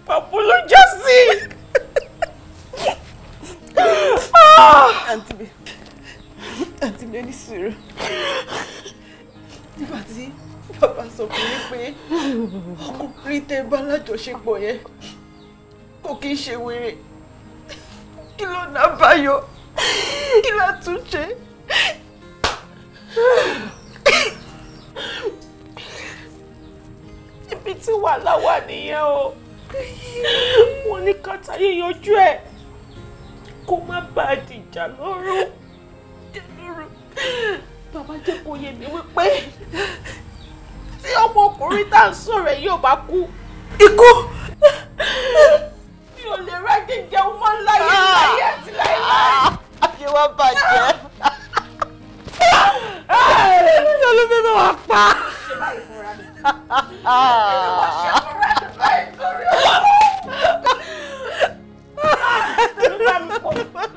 pàbó ló já sí. Àǹtí mi, ẹ ní sùúrù. Nígbà tí bàbá sọ fún mi pé ọkùnrin tẹ́ bá lájọṣepọ̀ yẹn kò kí ń ṣe wèrè, kí ló ná báyọ̀, kí la tún ṣe? Ibi tí wàhálà wà nìyẹn o. Wọ́n ní kàtàyè yanjú ẹ̀ kó má bàa dìjà lọ́rùn. Bàbá jẹ́ kó yé mi wípé tí ọmọkùnrin tá à ń sọ̀rọ̀ ẹ̀ yóò bá kú, ikú mi ò lè rájẹ jẹun mọ́ láyé láyé àti láéláé. Ayé wa bàjẹ́. Ṣé ló fẹ́ bá wa pa? Ṣé báyìí fúnra mi? Èmi wọ́n ṣe fúnra mi báyìí torí ọ̀rọ̀.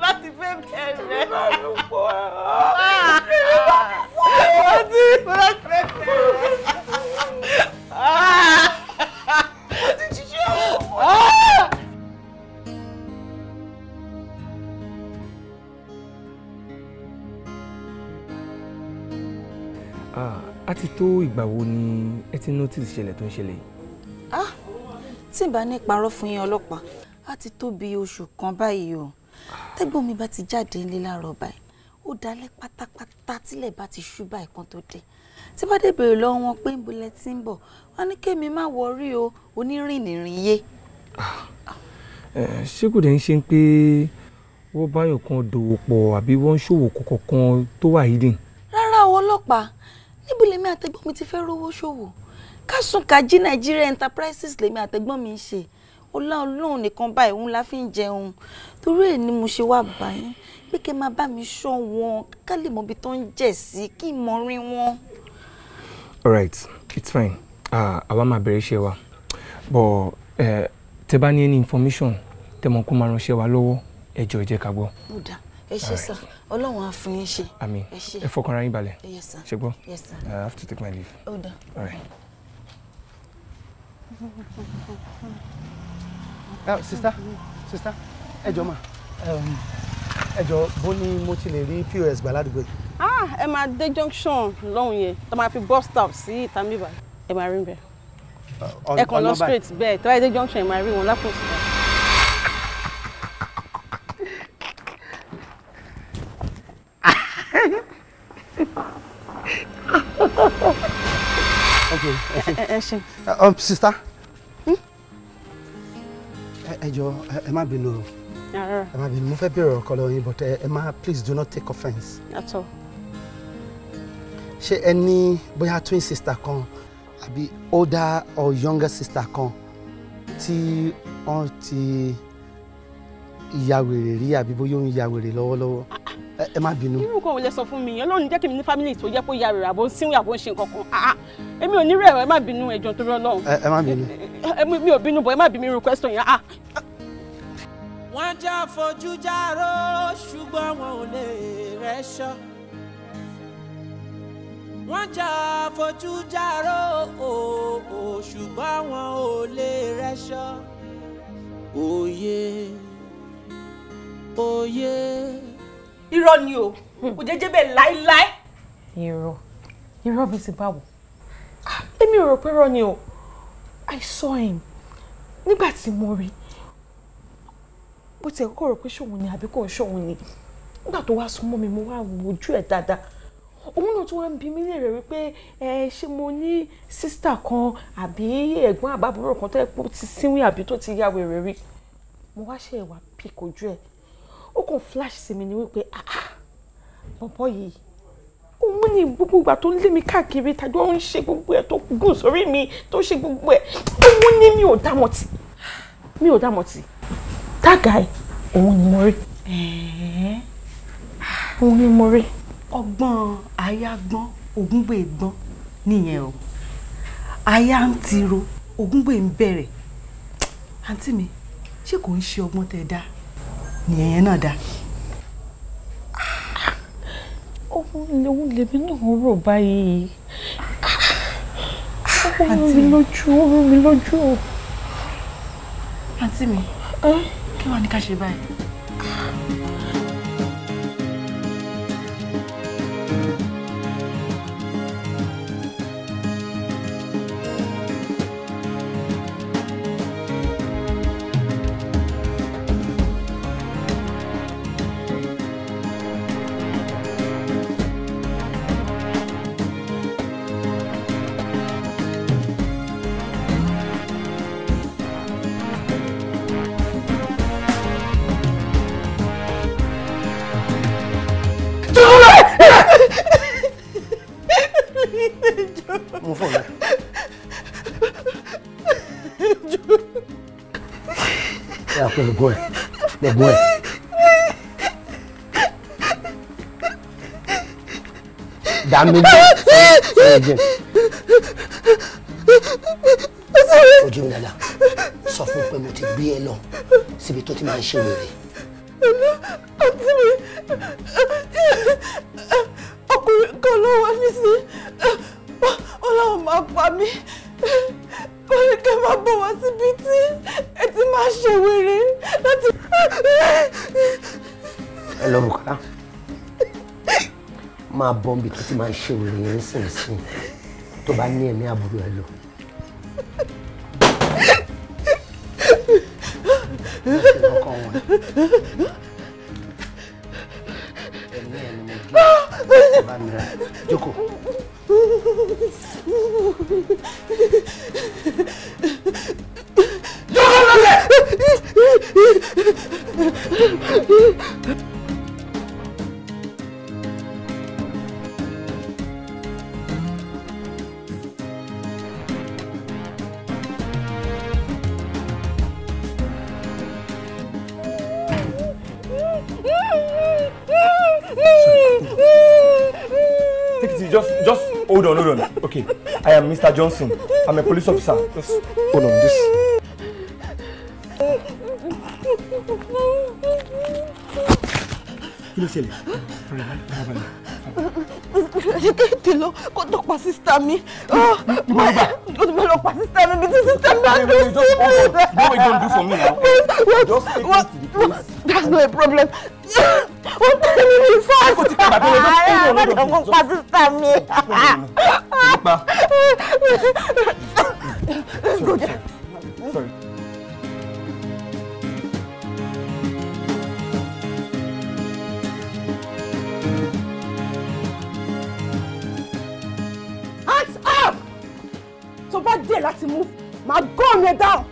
Láti fẹ́ bẹ̀rẹ̀. Á ti tó ìgbà wo ni ẹ ti notice ìṣẹ̀lẹ̀ tó ń ṣẹlẹ̀ yìí? Ah, tí n bá ní parọ́ fún yín ọlọ́pàá, á ti tó bí oṣù kan báyìí o. Tẹ́gbọ́n mi bá ti jáde nílé láàárọ̀ báyìí, ó dalẹ́ pátápátá tílẹ̀ bá ti ṣú báyìí kan tó dé. Tí bá dé béèrè lọ́wọ́ wọn pé níbo lẹ ti ń bọ̀, wọ́n ní kémi má wọrí o, onírìnrìn yé. Ṣé kò dẹ̀ ń ṣe pé wọ́n báyọ̀ kan dòwò pọ̀ àbí wọ́n ń ṣòwò kọ̀ọ̀kan tó wà hidden? Rárá o ọlọ́pàá, níbo lèmi àtẹ̀gbọ́n mi ti fẹ́ rówó ṣòwò? Kásùnkájí Nigeria Enterprises lèmi àtẹ̀gbọ́n mi ń ṣe. Ọlá Ọlọ́run nìkan báyìí òun la fi ń jẹun. Torí ẹ̀ ni mo ṣe wá bá yín pé kí ẹ máa bá mi ṣọ́ wọn, ká lè mọ ibi tó ń jẹ̀ sí, kí n mọ rí wọn. All right, it's fine. Àwa máa bẹ̀rẹ̀ iṣẹ́ wa, but tẹ́ bá ní any information tẹ́ mọ̀ kó máa ránṣẹ́ wa lọ́wọ́, ẹ jọ̀ọ́ ẹ jẹ́ ká gbọ́. Ó dáa, ẹ ṣé sir, Ọlọ́run á fún yín ṣe. Àmín. Ẹ ṣé. Ẹ fọkàn ara yín balẹ̀. Yes sir. Ṣé gbọ́? Yes sir. I have to take my leave. Ó dáa. All right. Sister, sister, ẹ jọ̀ọ́ mà, ẹ jọ̀ọ́ bó ni mo ti lè rí POS gbà ládùúgbò yìí? Ah, ẹ máa dé junction lọ́hùn yẹn, tó máa fi bus stop sí ìta mi báyìí, ẹ máa rí bẹ́ẹ̀. Ẹ kàn lọ straight bẹ́ẹ̀, tó bá dé junction ẹ máa rí wọn lápò sí. Okay, ẹ ṣé. Sister, ẹ jọ̀ọ́ ẹ má bínú o. Ẹ má bínú, mo fẹ́ béèrè ọ̀rọ̀ kan lọ́wọ́ yín, but ẹ má, please do not take offence. At all. Ṣé ẹ ní bóyá twin sister kan àbí older or younger sister kan tí wọ́n ti ya wèrè rí àbí bóyá ó ń ya wèrè lọ́wọ́lọ́wọ́? Ẹ má bínú. Irú nǹkan ò lè sọ fún mi, Ọlọ́run jẹ́ kí mi ní family tó jẹ́ pé ó ya wèrè àbó ń sínwó àbó ń ṣe nǹkan kan. Èmi ò ní rẹ̀, ẹ má bínú, ẹ jọ̀ọ́ torí Ọlọ́run. Ẹ má bínú. Mi ò bínú, bọ̀ ẹ má bí mi irú question yẹn. Wọ́n já fojú járó ṣùgbọ́n wọn ò lè rẹ́ṣọ́. Wọ́n já fojú járó o ṣùgbọ́n wọn ò lè rẹ́ṣọ́. Òye òye. Irọ́ ni o, kò jẹ́jẹ́ bẹ́ẹ̀ láíláí. Irọ́, irọ́ bíi ti báwo? Èmi ò rò pé irọ́ ni o. I saw him. Nígbà tí mo rí, bó tiẹ̀ kọ́kọ́ rò pé ṣòun ni àbí kò ṣòun ni. Nígbà tó wá súnmọ́ mi, mo wá wojú ẹ̀ dáadáa. Òun náà tún wá ń bi mí léèrè wípé ẹ ṣé mo ní sísítà kan àbí ẹ̀gbọ́n àbábúrò kan tó yẹ pé ó ti sínwín àbí tó ti ya wèrè rí. Mo wá ṣe ẹ̀wà pick ojú ẹ̀. Ó kàn flash sí mi ni wípé ah bọ̀bọ̀ yìí òun ni gbogbo ìgbà tó ń lé mi káàkiri tàbí ó ń ṣe gbogbo ẹ̀ tó gùn sórí mi tó ṣe gbogbo ẹ̀, òun ni mi ò dá mọ̀ tì, mi ò dá mọ̀ tì. That guy, òun ni mo rí. Òun ni mo rí. Ọgbọ́n aya gbọ́n, Ògúngbè gbọ́n nìyẹn o. Aya ń tiro, Ògúngbè ń bẹ̀rẹ̀. Àǹtí mi, ṣé kò ń ṣe ọgbọ́n tẹ dá nìyẹn náà dá? Òun lèmi náà rò báyìí. Ó rú mi lójú, ó rú mi lójú. Àǹtí mi, kí wàá ní ká ṣe báyìí? Mo fọ rẹ. Ẹ àpò ẹ̀gbọ́n ẹ̀ ẹ̀gbọ́n ẹ̀. Dàmí bọ́ sọ̀rọ̀ jẹ́. Ojú mi dada, sọ fún pé mo ti gbé ẹ lọ síbi tó ti máa ń ṣe wèrè. Àǹtí mi, ọkùnrin kan ló wá mí sí, Ọlọ́run máa pa mí, ó ní kí ẹ máa bọ̀ wá síbi tí ẹ ti máa ṣe wèrè láti. Ẹ lọ Bùkọ́lá, Máa bọ́m̀bì tó ti máa ń ṣe wèrè yẹn nísinsìnyí tó bá ní ẹ̀mí àbúrò ẹ lò. Ẹ̀mí ẹ̀ ni mo gé bá mi ra jókòó. Jókòó lọ́lẹ̀. Take it easy. Just hold on, hold on. Okay, I am Mr. Johnson. I'm a police officer. Just hold on. This. Kí ló ṣẹlẹ̀? Ṣé tètè lọ kó tó pa sísá mi? Ó ti fẹ́ lọ pa sísá mi bí tí sísá mi bá dùn sí mi. What we gonna do for me now? Just take me to the place. That's not a problem. Ó tẹ̀lé mi ní fáàsì. Má jẹ́ kó pa sísá mi. Let's go there. Sorry. Hands up! Tó bá dare láti move, màá gun you down.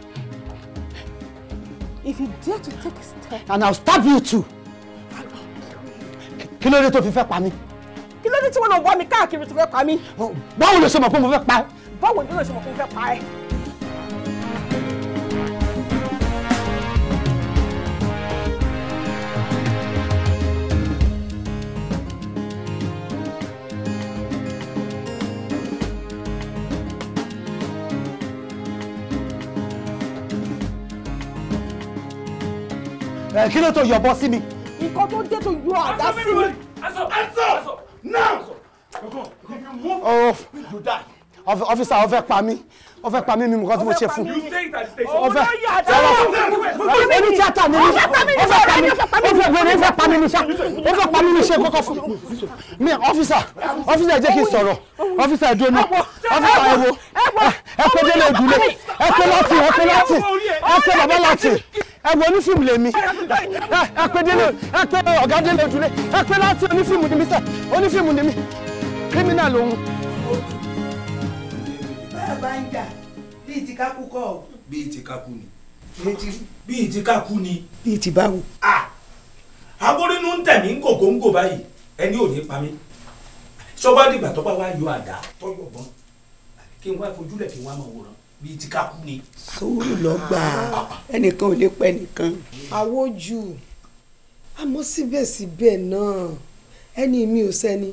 If you dare to take a step. And I'll stab you too. Kí ló dé tó fi fẹ́ pa mí? Kí ló dé tí wọ́n lọ wá mi káàkiri tó fẹ́ pa mí? Báwo ló ṣe mọ̀ pé mo fẹ́ pa ẹ́? Báwo ni ló ṣe mọ̀ pé mo fẹ́ pa ẹ́? Kí ló tó yọ̀bọ sí mi? Nǹkan tó dé tó yọ àdá sí mi. Answer! Now! If you move, you die. Officer, ó fẹ́ pa mí. Ó fẹ́ pa mí mi nǹkan tí mo ṣe fún. You say it at the station. Ó fẹ́ oní tíátà ni mí. Ó fẹ́ pa mí. Ó fẹ́ wẹ̀rẹ̀ ó fẹ́ pa mí ní ṣá. Ó fẹ́ pa mí ní ṣe kọ́kọ́ fún. Mi officer, officer jẹ́ kí n sọ̀rọ̀. Officer dúró náà. Officer ẹ wo. Ẹ pé délé ìdúlé. Ẹ pé láti, ẹ pé láti. Ẹ pé bàbá láti. Ẹ wo onífíìmù lèmi. Ẹ pé délé, ẹ pé ọ̀gá délé ìdúlé. Ẹ pé láti onífíìmù ni mí sẹ́. Onífíìmù ni mí. Criminal lòun. Bá ń jà bíi ti kákú kọ́ ọ. Bíi ti kákú ni. Bíi ti kákú ni. Bíi ti báwo. Aborí ń tẹ̀mí ń gògóńgò báyìí ẹni ò ní pa mí. Sọ́wọ́ dìgbà tó bá wá yọ àdá tọ́yọ̀ bọ́n kí n wá fojúlẹ̀ kí n wá máa wòran bíi ti kákú ni. Sùúrù ló gbà ẹnìkan ò lè pẹ́ nìkan. Àwòjù àmọ́ síbẹ̀síbẹ̀ náà ẹni mi ò sẹ́ni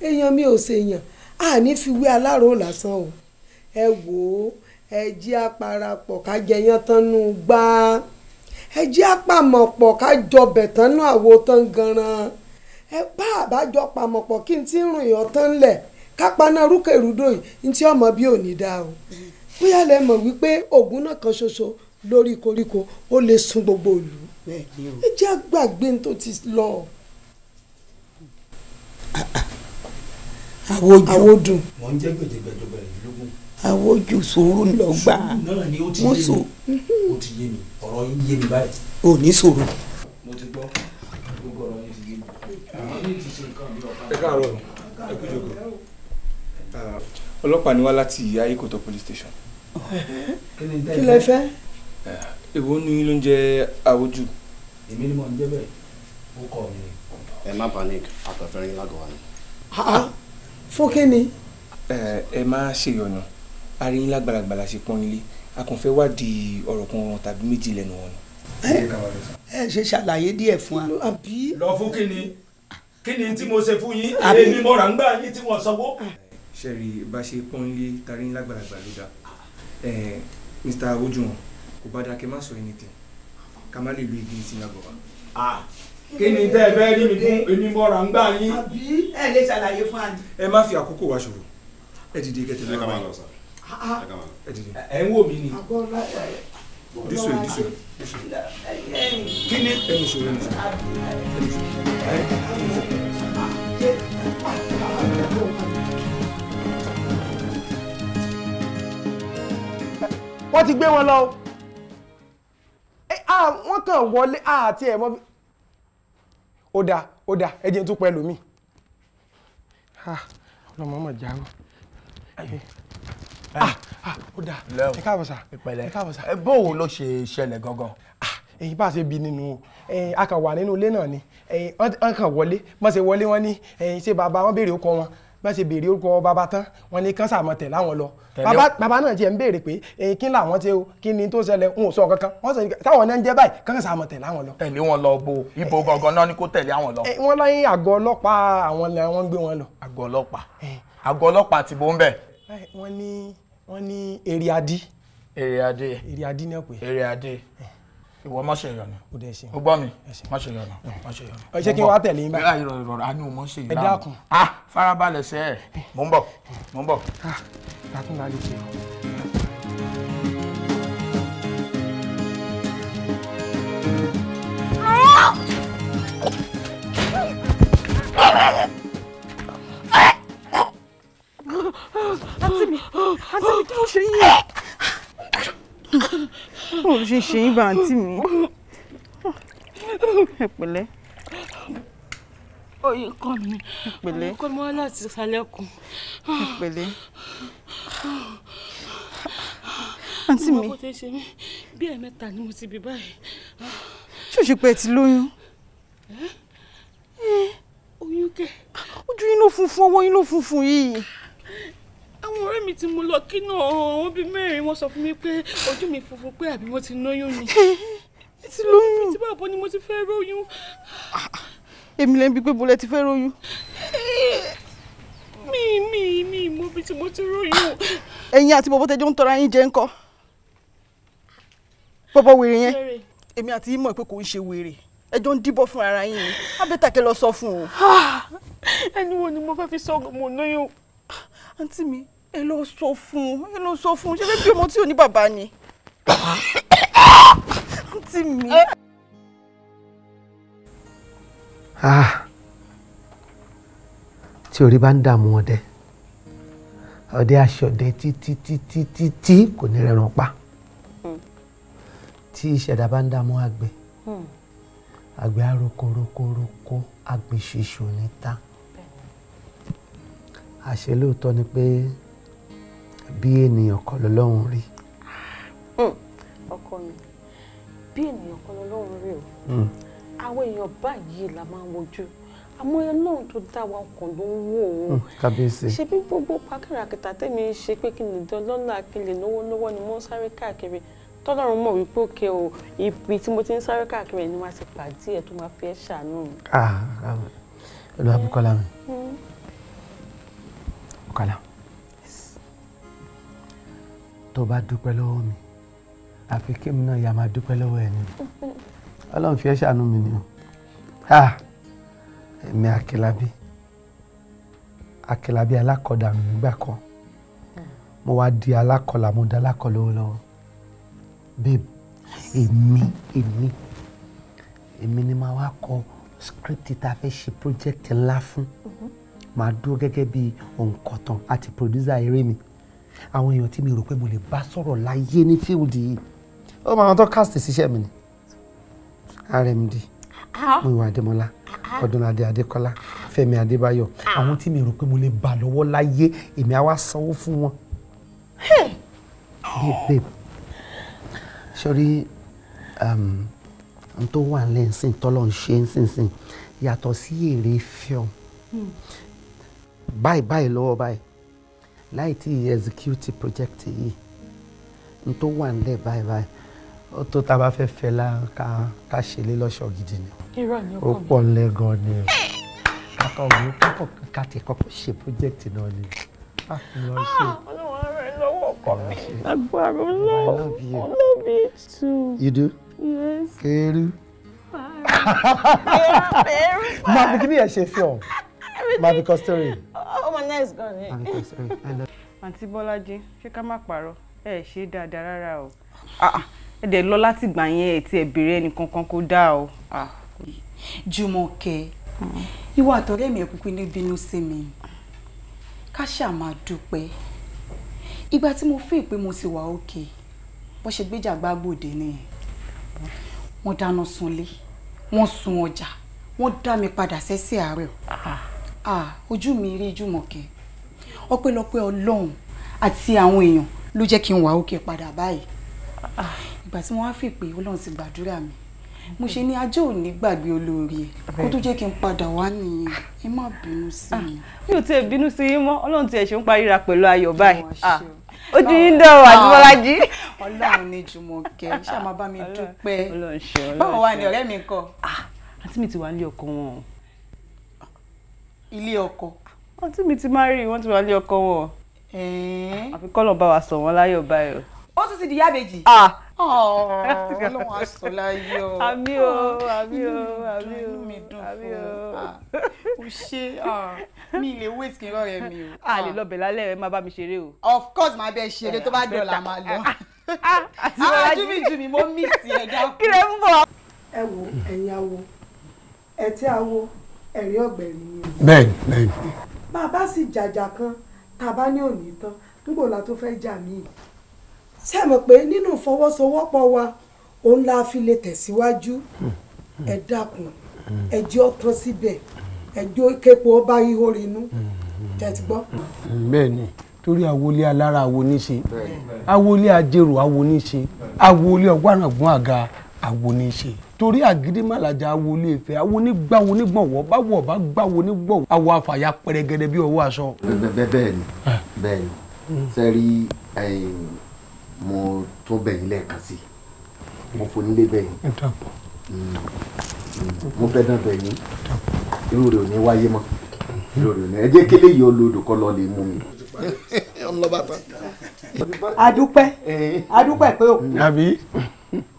èèyàn mi ò ṣèyàn àní fi wé alárò lásán o. Ẹ wò ó, ẹ jẹ́ àparapọ̀ ká jẹyán tán nù gbá, ẹ jẹ́ àpamọ̀pọ̀ ká jọbẹ̀ tán nù àwo tán ganan, ẹ bá àbájọ pamọ̀pọ̀ kí n ti rìn yàn tán lẹ̀ ká paná rúkèrúdò yìí ní tí ọmọ bí ò ní dáa o. Bóyá lẹ mọ̀ wípé ògùn náà kan ṣoṣo lórí koríko ó lè sun gbogbo ìlú. Ẹ jẹ́ àgbàgbé tó ti lọ. Àwòdùn. Mò ń jẹ́ gbèdégbèdé bẹ̀rẹ̀ lógún. Àwòjù sùúrù ló gbà. Náà ni ó ti yé mi, ó ti yé mi, ọ̀rọ̀ yín yé mi báyìí. Ò ní sùúrù. Mo ti gbọ́, gbogbo ọ̀rọ̀ yín ti yé mi. Àwọn yìí ti ṣe nǹkan bí ọ̀kan. Ẹ káàárọ̀, ẹ kú jókòó. Ọlọ́pàá ni wá láti Ayékòótọ́ police station. Kí lẹ fẹ́? Èwo ni ló ń jẹ́ Àwòjù? Èmi ni mò ń jẹ́ bẹ́ẹ̀, ó kọ́ mi ni. Ẹ má panic, àtọ̀fẹ́rin lágọ̀ọ́ wa ni. Fún kí ni? Ẹ má ṣèyọnu, a rí yín lágbàlagbà ṣe pọ́n ilé, a kàn fẹ́ wádìí ọ̀rọ̀ kan tàbí méjì lẹ́nu wọn ni. Ẹ ṣe ṣàlàyé díẹ̀ fún wa. Lọ fún kí ni? Kí ni tí mo ṣe fún yín? Èmi mo rà ń gbà yín tí wọ́n sanwó. Ṣẹ̀rí bá ṣe pọ́n ilé ta rí yín lágbàlagbà ló dáa. Mr. Awójúwọ̀n, kò bá dáa kẹ́ má sọ anything, ká má lè lu igi sí lágọ̀ọ́ wa. Kí ni tẹ́ ẹ fẹ́ rí mi fún? Èmi mo rà ń gbà yín. Ẹ lè ṣàlàyé fún wa. Ẹ má fi àkókò wa ṣòfò, ẹ dìde kẹ́ tẹ̀lé wa. Ẹ ń wò mí ni. This way, this way, this way. Kí ni? Ẹni ṣòro, ẹni ṣòro. Ẹni ṣòro. Wọ́n ti gbé wọn lọ o. Wọ́n kàn wọlé àti ẹ̀ mọ́. Ó dáa, ó dáa, ẹ jẹ́ n tún pẹ́ lómi. Ọlọ́mọ mọ̀ jáwọ́. Ó dáa, ẹ káàbọ̀ sà. Ẹ káàbọ̀ sà. Bówo ló ṣe ṣẹlẹ̀ gangan? Èyí bá ṣe bí nínú a kàn wà nínú ilé náà ni wọ́n kàn wọlé, wọ́n ṣe wọlé wọ́n ní ṣé bàbá wọn béèrè orúkọ wọn, wọ́n ṣe béèrè orúkọ bàbá tán wọ́n ní kán sàmọ̀ tẹ̀ láwọn lọ. Bàbá náà tiẹ̀ ń béèrè pé kí làwọn ṣe o, kí ni tó ṣẹlẹ̀, n ò sọ kankan, wọ́n sọ táwọn náà ń jẹ́ báyìí kán sàmọ̀ tẹ̀ láwọn lọ. Tẹ̀lé wọn lọ bo ibo gangan náà ni kó tẹ̀lé àwọn lọ. Wọ́n lọ́yìn àgọ́ ọlọ́pàá àwọn ni wọ́n ń gbé wọn lọ. Àgọ́ ọlọ́pàá, àgọ́ ọlọ́pàá ti bo ń bẹ̀. Wọ́n ní Èrè Adí. Èrè Adé. Èrè Adí náà pé. Èrè Adé. Ìwọ má ṣe ìyọnu. O gbọ́ mi, má ṣe ìyọnu, má ṣe ìyọnu. Ṣé kí n wá tẹ̀lé yín báyìí? Ìrọ̀ ìrọ̀ àánú mo ń ṣe ìlànà. Ẹ dákun. Ah, farabalẹ̀ sẹ́ ẹ̀. Mò ń bọ̀, mò ń bọ̀. Tàtún la lè ṣe. Àǹtí mi, àǹtí mi, kí ló ṣe yín? Báwo ló ṣe ń ṣe yín bá àǹtí mi? Ẹ pẹ̀lẹ́. Oyin kọ́ mi. Ẹ pẹ̀lẹ́. Oyin kọ́ mi wá láti sálẹ̀kùn. Ẹ pẹ̀lẹ́. Àǹtí mi. Mo mọ bó ṣe ṣe mí. Bí ẹ̀ẹ̀mẹ́ta ni mo ti bí báyìí. Ṣé o ṣe pé ẹ ti lóyún? Oyún kẹ̀. Ojú yín ló funfun, ọwọ́ yín ló funfun yìí. Àwọn ọ̀rẹ́ mi tí mo lọ kí náà, àwọn bíi mẹ́rin wọ́n sọ fún mi pé ojú mi funfun pé àbí wọ́n ti lóyún ni. Ẹ ti lóyún. Tí bàbá ni mo ti fẹ́ róyún. Èmi lè ń bi pé bolẹ̀ ti fẹ́ róyún. Mi mo bí tí mo ti róyún. Ẹ̀yin àti bọ̀bọ̀ tẹjọ́ ń tọrọ yín jẹ ńkọ́. Bọ̀bọ̀ wèrè yẹn. Èmi àti yín mọ̀ pé kò ń ṣe wèrè. Ẹjọ́ ń díbọ́ fún ara yín ni. Abẹ́tà kẹ́ lọ sọ fún o. Ẹni wo ni mo fẹ́ fi sọ mo lóyún? Àǹtí mi, ẹ lọ sọ fún, ẹ lọ sọ fún, ṣé fẹ́ bí ọmọ tí ò ní bàbá ni? Àǹtí mi. Tí orí bá ń dààmú ọdẹ, ọdẹ aṣọdẹ títí títí títí kò ní rẹran pa. Tí ìṣẹ̀dá bá ń dààmú àgbẹ̀, àgbẹ̀ á roko roko roko, àgbẹ̀ ṣiṣu níta. Àṣé lóòótọ́ ni pé bí ènìyàn kọ́ lọ́lọ́run rí. Ọkọ mi, bí ènìyàn kọ́ lọ́lọ́run rí o. Àwọn èèyàn báyìí la máa ń wojú. Àmọ́ Ọlọ́run tó dá wa ọkàn ló ń wò ó. Kábíyèsí. Ṣé bí gbogbo pákàràkìtà tèmi ṣe pé kí n lè dán lọ́lá, kí n lè náwó lọ́wọ́ ni mo ń sáré káàkiri. Tọ́lọ́run mọ̀ wípé òkè o, ibi tí mo ti ń sáré káàkiri ni wọ́n á ti pàdé ẹ̀ tó máa fi ẹ́ ṣàánú mi. Olúwabùkọ́lá mi. Bùkọ́lá, tó bá dúpẹ́ lọ́wọ́ mi, àfi kí èmi náà yà máa dúpẹ́ lọ́wọ́ ẹ̀ ni. Ọlọ́run fi ẹ́ ṣàánú mi ni o. Èmi Akínlábí, Akínlábí alákọ̀dànù nígbà kan. Mo wá di alákọ̀là, mo di alákọ̀ lọ́wọ́ lọ́wọ́. Babe, èmi ni màá wá kọ script tá a fẹ́ ṣe project ńlá fún. Màá dúró gẹ́gẹ́ bí òǹkọ̀tàn àti producer eré mi. Àwọn èèyàn tí mi rò pé mo lè bá sọ̀rọ̀ láyé ní field yìí. Ó máa wọn tó cast síṣẹ́ mi ni. RMD, Múyìwá Adémọ́lá, Ọdúnládé Adékọ́lá, Fẹ́mi Adébáyọ̀. Àwọn tí mi rò pé mo lè bá lọ́wọ́ láyé, èmi á wá sanwó fún wọn. Babe, sori n tó wà nílẹ̀ nsìn tọ́lọ̀ ń ṣe nsìnsìn yàtọ̀ sí èrè film. Báyìí báyìí lọ́wọ́ báyìí láì tí ì execute project yìí n tó wà nílẹ̀ báyìí báyìí ó tó tá a bá fẹ́ fẹ́ la ká ṣe lé lọ́ṣọ̀ gidi ni. Irọ́ ni ó pọ̀ nílẹ̀ gan ni o. Kákọ̀ wò kákọ̀ ká tiẹ̀ kọ́kọ́ ṣe project náà ni. Ọlọ́run á ràn ẹ́ lọ́wọ́ ọkọ mi. Agbára Ọlọ́run. I love you too. You do? Yes. Keru. Máa fi kí ni ẹ ṣe film? Máa fi kọ story. Oh, my nice girl. Máa fi kọ story. I love. Àǹtí Bọ́lájí, ṣé ká má parọ́? Ẹ ṣe dáadáa rárá o. Ẹ dẹ̀ lọ láti gbà yẹn ẹ̀ tí ẹ béèrè ẹnì kankan kó dáa o. Jùmọ̀kẹ́, ìwọ àtọ̀rẹ́ mi ẹ̀kúnkún ní bínú sí mi. Ká ṣáà máa dúpẹ́. Ìgbà tí mo feel pé mo ti wà òkè, Bó ṣe gbéjà gbàgbòde nìyẹn. Wọ́n dáná sunlé, wọ́n sun ọjà, wọ́n dá mi padà sẹ́sẹ̀ àárẹ̀. Ojú mi rí Jùmọ̀kẹ́. Ọpẹ́lọpẹ́ Ọlọ́run àti àwọn èèyàn ló jẹ́ kí n wà òkè padà báyìí. Ìgbà tí wọ́n á fi pé Ọlọ́run ti gbàdúrà mi, mo ṣe ní ajé ò ní gbàgbé olóore ẹ̀ kó tó jẹ́ kí n padà wá nìyẹn. Ẹ má bínú sí mi. Mi ò tiẹ̀ bínú sí yín mọ́, Ọlọ́run tiẹ̀ ṣe ń paríra pẹ̀lú ayọ̀ báyìí. Ojú yín dán o, àti Bọ́lájí. Ọlọ́run ní Jùmọ̀kẹ́, ṣáà máa bá mi dúpẹ́. Báwo wà ní ọ̀rẹ́ mi kọ́? Àǹtí mi ti wà nílé ọkọ wọn. Ilé ọkọ? Àǹtí mi ti máa rí, wọ́n ti wà nílé ọkọ wọn. Àfi kọ́lọ̀ bá wa sọ wọ́n láyọ̀ báyọ̀. Ó tún ti di yábejì. Ọlọ́run á sọ láyọ̀. Àmín o, àmín o, àmín o. Inú mi dùn fún ọ. O ṣe, mi lè wait kí n rọrẹ mi o. A lè lọ bẹ̀ lálẹ́, ẹ máa bá mi ṣeré o. Of course máa bẹ ṣeré, tó bá dọ̀là máa lọ. Àwọn júmíjúmi mo miss ẹ dákun. Kí lẹ ń bọ̀? Ẹ wo ẹ̀yin awo, ẹtí awo, ẹ̀rín ọ̀gbẹ̀rì ni o. Bẹ́ẹ̀ni, bẹ́ẹ̀ni. Bàbá sì jàjà kan, tàbá ní òní tán, nígbò la tó fẹ́ jà míì. Ṣé mọ̀ pé nínú ìfọwọ́sowọ́pọ̀ wa òun la fi lè tẹ̀síwájú. Ẹ dákun, ẹ jẹ́ ó tán síbẹ̀, ẹ jẹ́ képo ọba ihò rinú. Tẹ̀tí gbọ́. Bẹ́ẹ̀ni, torí awolé alára awo níṣe, awolé ajérò awo níṣe, awolé ọgbàràngún àga awo níṣe. Torí àgídímàlàjà awolé Ifẹ̀, awo nígbàwo nígbọ̀wọ́, báwo ọba gbàwo nígbọ̀wọ́, awo àfàyà pẹrẹgẹdẹ bí ọwọ́ aṣọ. Bẹ́ẹ̀ni, bẹ́ẹ̀ni, sẹ́rí mo tún bẹ̀yìn lẹ́ẹ̀kan sí, mo fonílé bẹ̀yìn, mo fẹ́ dán bẹ̀yìn, irú rẹ̀ ò ní wáyé mọ́, irú rẹ̀ ò ní. Ẹ jẹ́ kélé yìí olódò kọ́ lọ lè mú mi. Adúpẹ́, adúpẹ́ pé òkú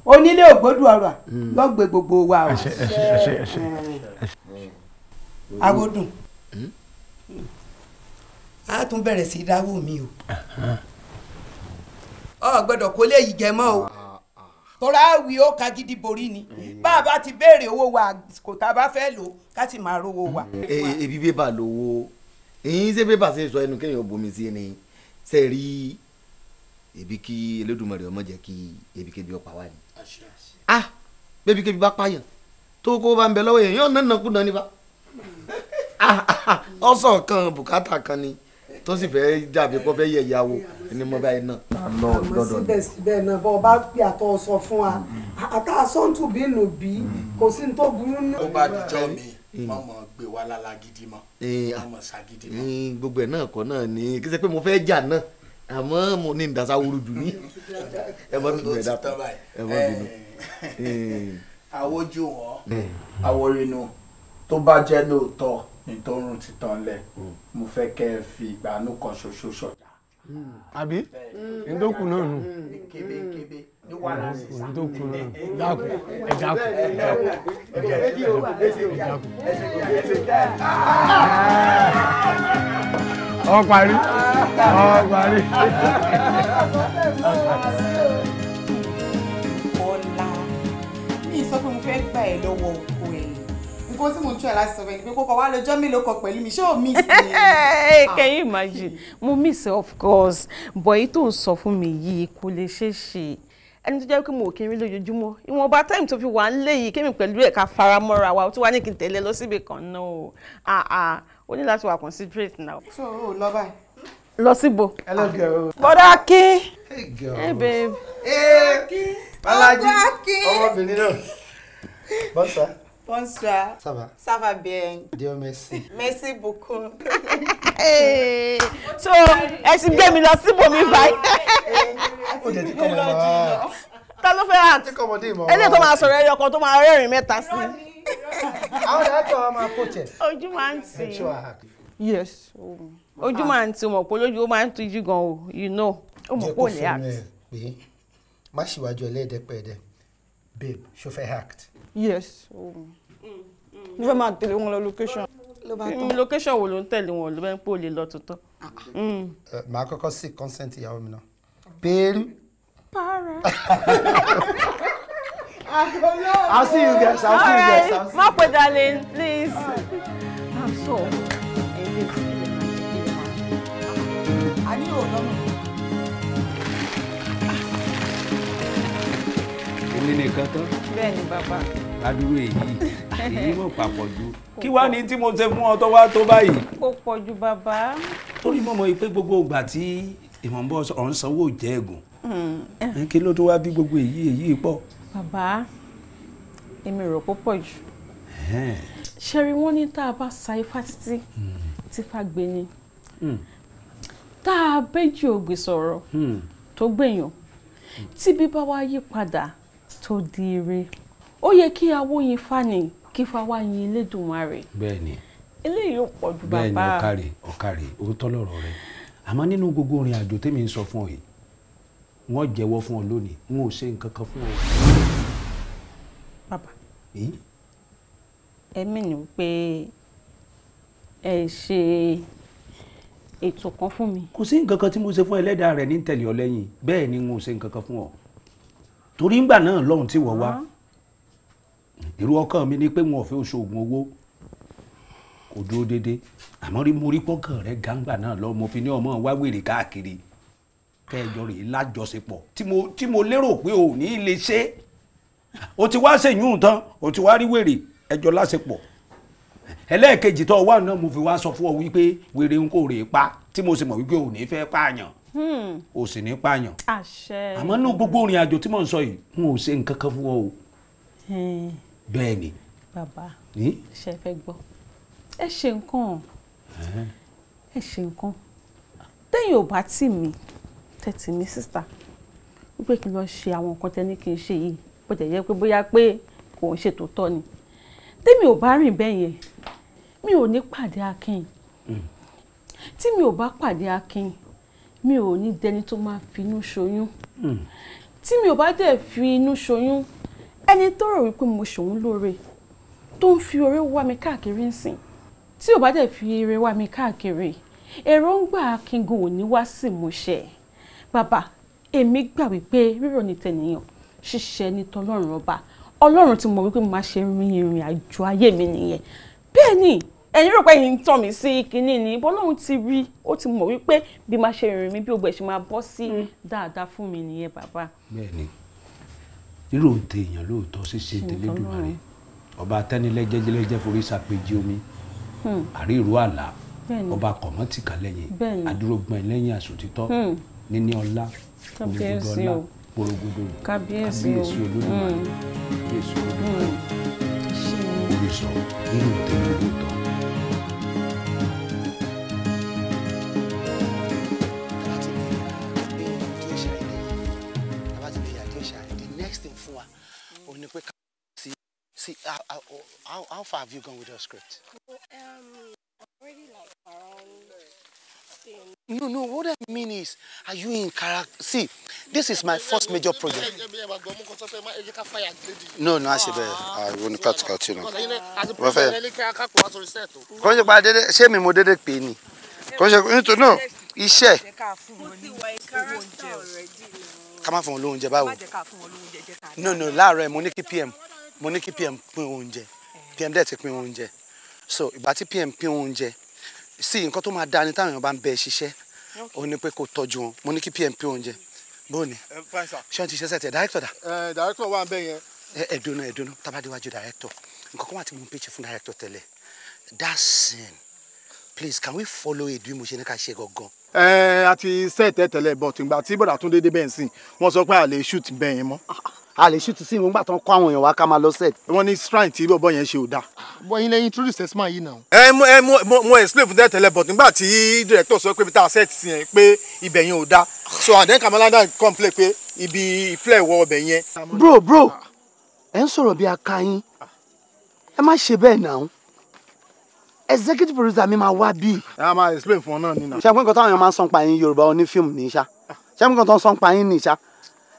onílé ògbódù ọ̀rọ̀ lọ́gbẹ̀ gbogbo wa o. Agodun, a tún bẹ̀rẹ̀ sí dáwọ́ mi o. Ọ gbọ́dọ̀ kó léyìí jẹ mọ́ o. Tọ́ra àwì ó ka gidi borí ni. Bá a bá ti béèrè owó wa kò tá a bá fẹ́ lò ká sì máa rówó wa. Ebi bébà lówó, èyí ṣé bébà ṣe sọ ẹnu kéèyàn bomi sí ni ṣe rí ebi kí Elédùmarè ọmọ jẹ́ kí ebíkébi ọ̀pá wà ní. Ah, bébíkébi bá pààyàn tó kó bá ń bẹ lọ́wọ́ yẹn yóò nánà kú náà nípa. Ọ̀sán kan bùkátà kan ni tó sì fẹ́ dàbí kó fẹ́ yẹ ìyàwó ni mo bá yẹn náà. Àmọ́ síbẹ̀síbẹ̀ náà bọ́ ọ bá pè àtọ́ sọ fún wa àtàsọ́ǹtù bí nù bí kò sí ní tó burú nù. Ó bá dijọ́ mi mọ̀mọ́ gbé wa lálá gidi mọ́ mọ̀mọ́ ṣàgídí mọ́. Gbogbo ẹ̀ náà kọ́ náà ni kí ṣe pé mo fẹ́ jà náà àmọ́ mo ní ìdásá wúru jù ní. Ẹ mọ́ bínú, ẹ dákun, ẹ mọ́ bínú. Àwòjú wọn àwòrínú tó bá jẹ́ lóòótọ́ ní tó ń rún títàn lẹ̀, mo fẹ́ kẹ́ ẹ fi ìgbàanú kan ṣoṣo ṣọ̀dá. Àbí ndókù náà nù. Kébékébé ní wàhálà sísá. Ndókù náà nù. Dákun, ẹ dákun, ẹ dákun, ẹ dákun. Ọ parí, ọ parí. Bọ́lá, mi sọ pé mo fẹ́ gbà ẹ́ lọ́wọ́ ọkọ ẹ̀. Nǹkan tí mo ń tún ẹ̀ láti sọ fún ẹ ni pé kókó wá lọ́jọ́ mélòó kan pẹ̀lú mi, ṣé o miss mi? Can you imagine? Mo miss of course, but èyí tó ń sọ fún mi yìí kò lè ṣeé ṣe. Ẹni tó jẹ́ pé mo ò kí n rí lójoojúmọ́, ìwọ̀nba time tó fi wà ń lé yìí kémi pẹ̀lú ẹ̀ ká fara mọ́ra wa, ó tún wá ní kí n tẹ̀lé lọ síbi kan náà o. Ó ní láti wà considerate now. So o lọ báyìí. Lọ síbo. Hello girl. Bọ́dá Akin. Hey girl. Hey babe. Hey. Bọ́lájí, ọmọbìnrin náà. Bonsoir. Bonsoir. Ça va? Ça va bien. Dieu merci. Merci beaucoup. Hey. So, ẹ ti gbé mi lọ síbò mi báyìí. Ó jẹ́ ti kọ́ ọmọ ìmọ̀ wá. Ta ló fẹ́ act? Eléyìí tó máa sọ̀rọ̀ ẹyọ kan tó máa rẹ́rìn mẹ́ta sí. Àwọn director wa máa coach ẹ̀. Ojú máa ń tì. Make sure I act. Yes. Ojú máa ń tì, mọ̀ pé lójú ó máa ń tijú gan o, you know. Ó mọ̀ pé ò lè act. Jẹ́ kó fún ẹ pé má ṣìwájú ẹlẹ́ẹ̀dẹ́pẹ̀ẹ́dẹ́. Babe, ṣo fẹ́ act? Yes. Mo fẹ́ máa tẹ̀lé wọn lọ location. Location wo ló ń tẹ̀lé wọn ló bẹ́ẹ̀ ń pò lè lọ tuntun. Màá kọ́kọ́ seek consent ìyàwó mi náà. Pẹ̀lú. Para. I'll see you guys. I'll see you guys. I'll see you. Má pẹ́ darling, please. I'm so. A ní òun lọ́nà. Èmi nìkan tán. Bẹ́ẹ̀ ni bàbá. Ládùúgbò èyí èyí mọ̀ papọ̀ ju. Kí wàá ní tí mo ṣe fún ọ tó wá tó báyìí? Kò pọ̀ ju bàbá. Torí mọ̀mọ́ yìí pé gbogbo ìgbà tí ìmọ̀ ń bọ̀ ọ̀ ń sanwó jẹ́ ẹ̀gùn. Kí ló tó wá bí gbogbo èyí èyí pọ̀? Bàbá, èmi rò pó pọ̀ jù. Ṣẹ́rí wọ́n ní tá a bá sa ifá títí tí fá gbé ni. Tá a béjì ògbè sọ̀rọ̀ tó gbèyàn tí bíbá wá yí padà tó di ire. Ó yẹ kí awó yin fá ni kí fá wá yin Elédùmarè. Bẹ́ẹ̀ni. Eléyìí ò pọ̀ jù bàbá. Bẹ́ẹ̀ni, ọ̀kàrè ọ̀kàrè òótọ́ lọ̀rọ̀ rẹ. Àmọ́ nínú gbogbo ìrìn àjò tèmi ń sọ fún ọ yìí, wọ́n jẹ́wọ́ fún ọ lónìí, n ò ṣe nǹkan kan fún ọ. Bàbá, ẹ mìíràn pé ẹ ṣe ètò kan fún mi. Kò sí nǹkan kan tí mo ṣe fún ẹlẹ́dàá rẹ̀ ní tẹ̀lé ọ lẹ́yìn, bẹ́ẹ̀ ni n ò ṣe nǹkan kan fún ọ. Torí ńgbà náà lọ́hùn tí wọ́n wá, èrò ọkàn mi ni pé wọn ò fẹ́ oṣoògùn owó kò dúró déédéé. Àmọ́ rí mo rí pọ́kàn rẹ̀ gàǹgbà náà lọ, mo fi ní ọmọ wá wèrè káàkiri kẹjọ rèé lájọṣepọ̀ tí mo lérò pé o ò ní lè ṣe. O ti wá ṣèyún tán, o ti wá rí wèrè ẹjọ́ láṣepọ̀. Ẹlẹ́ẹ̀kejì tó wà náà mo fi wá sọ fún ọ wípé wèrè ń kò rèé pa, tí mo sì mọ̀ wípé o ò ní fẹ́ pààyàn, o sì ní pààyàn. Àṣẹ. Àmọ́ nínú gbogbo ìrìn àjò tí mò ń sọ yìí, n ò ṣe nǹkan kan fún ọ o. Bẹ́ẹ̀ ni. Bàbá, ṣe fẹ́ gbọ́? Ẹ ṣe nǹkan. Ẹ ṣe nǹkan. Téèyàn ò bá tì mí, tẹ̀tì mí sísà, wípé kí n lọ ṣe àwọn nǹkan tẹ́ ní kí n ṣe yìí, bó jẹ́ jẹ́ pé bóyá pé kò ń ṣe tòótọ́ ni. Tèmi ò bá rìn bẹ́ẹ̀ yẹn, mi ò ní pàdé Akin. Tí mi ò bá pàdé Akin, mi ò ní dẹni tó máa finú ṣoyún. Tí mi ò bá dẹ̀ fi inú ṣoyún, ẹni tó rò wípé mo ṣòun lóore, tó ń fi oore wá mi káàkiri ń sìn. Tí ò bá dẹ̀ fi oore wá mi káàkiri, èròǹgbà Akin gan ò ní wá sí ìmúṣẹ. Bàbá, èmi gbà wípé rírọ̀ ní tẹnìyàn, ṣíṣe ní tọlọ́run ọba. Ọlọ́run ti mọ̀ wípé mo máa ṣe rin ìrìn àjò ayé mi nìyẹn. Bẹ́ẹ̀ ni, ẹ̀yin rò pé ẹ̀yin ń tàn mí sí kinní ni, bọ́lọ́run ti rí, ó ti mọ̀ wípé bí máa ṣe rìn mí bí gbogbo ẹ̀ ṣe máa bọ́ sí dáadáa fún mi nìyẹn bàbá. Bẹ́ẹ̀ni, rírò ń tẹ èèyàn lóòótọ́ ṣíṣe tẹlẹ́dùmarè. Ọba atẹ́nilẹ́jẹ́jẹ́lẹ́jẹ́ forí ṣàpèjì omi, àríìrú àlá, ọba kọ̀mọ́tìkà lẹ́yìn, adúrógbọ̀n lẹ́yìn àsòtítọ́, níní ọlá, gbòrògbòdò ọlá, gbòrògbòdò kábíyèsí Olódùmarè, kábíyèsí Olódùmarè, orí sọ rírò ń tẹ èèyàn lóòótọ́. See, how far have you gone with your script? Well, already like around 16. No, what I mean is, are you in character? See, this is my first major project. No, I ṣe bẹ́ẹ̀. I won't cut, you know. Mo fẹ́. Kò ṣe pa dédé, ṣé mi mo dédé pè ní? Kò ṣe, no, iṣẹ́. Ká má fún wọn lóúnjẹ báwo? No, láàárọ̀ ẹ̀ mo ní kí PM. Mo ní kí PM pín oúnjẹ. PM dẹ̀ ti pín oúnjẹ. So ìgbà tí PM pín oúnjẹ, sí nǹkan tó máa dáa ni táwọn èèyàn bá ń bẹ ṣiṣẹ́, ó ní pé kó tọ́jú wọn. Mo ní kí PM pín oúnjẹ. Bó ni? Ṣé wọ́n ti ṣe sẹ́tẹ̀? Director dà? Director wà ń bẹ̀ yẹn. Ẹ dúnú, tá bá déwájú director. Nǹkan kan wà tí mo ń pèsè fún director tẹ́lẹ̀. That scene, please, can we follow it bí mo ṣe ní ká ṣe gangan? A ti sẹ́ẹ̀tẹ̀ tẹ́lẹ̀, but ìgbà tí bọ̀dà Túndé dé bẹ́ẹ̀ sìn, wọ́n sọ pé a lè shoot bẹ́ẹ̀ yẹn mọ́. A lè shoot sí ìwọ̀n gbà tán kó àwọn èèyàn wá ká máa lọ set. Wọ́n ní shrine tí bọ̀bọ̀ yẹn ṣe ò dáa. Bọ́ yín lẹ́yìn introduce ẹ̀sìn yìí náà. Ẹ mo explain fún tẹ́lẹ̀, but nígbà tí director sọ pé ibi tá a set sí yẹn pé ibẹ̀ yẹn ò dáa. So and then Kamalada complain pé ibi ìfilẹ̀ wọ ọbẹ̀ yẹn. Bro, ẹ ń sọ̀rọ̀ bí akáyín. Ẹ má ṣe bẹ́ẹ̀ náà. Executive producer mi máa wá bí. Ẹ máa explain fún ọ náà nínú. Ṣé nǹkan táwọn èèyàn máa ń sọ pa yín Yorùbá onífíìmù ní ṣá? Ṣé nǹkan tó ń sọ pa yín ní ṣá?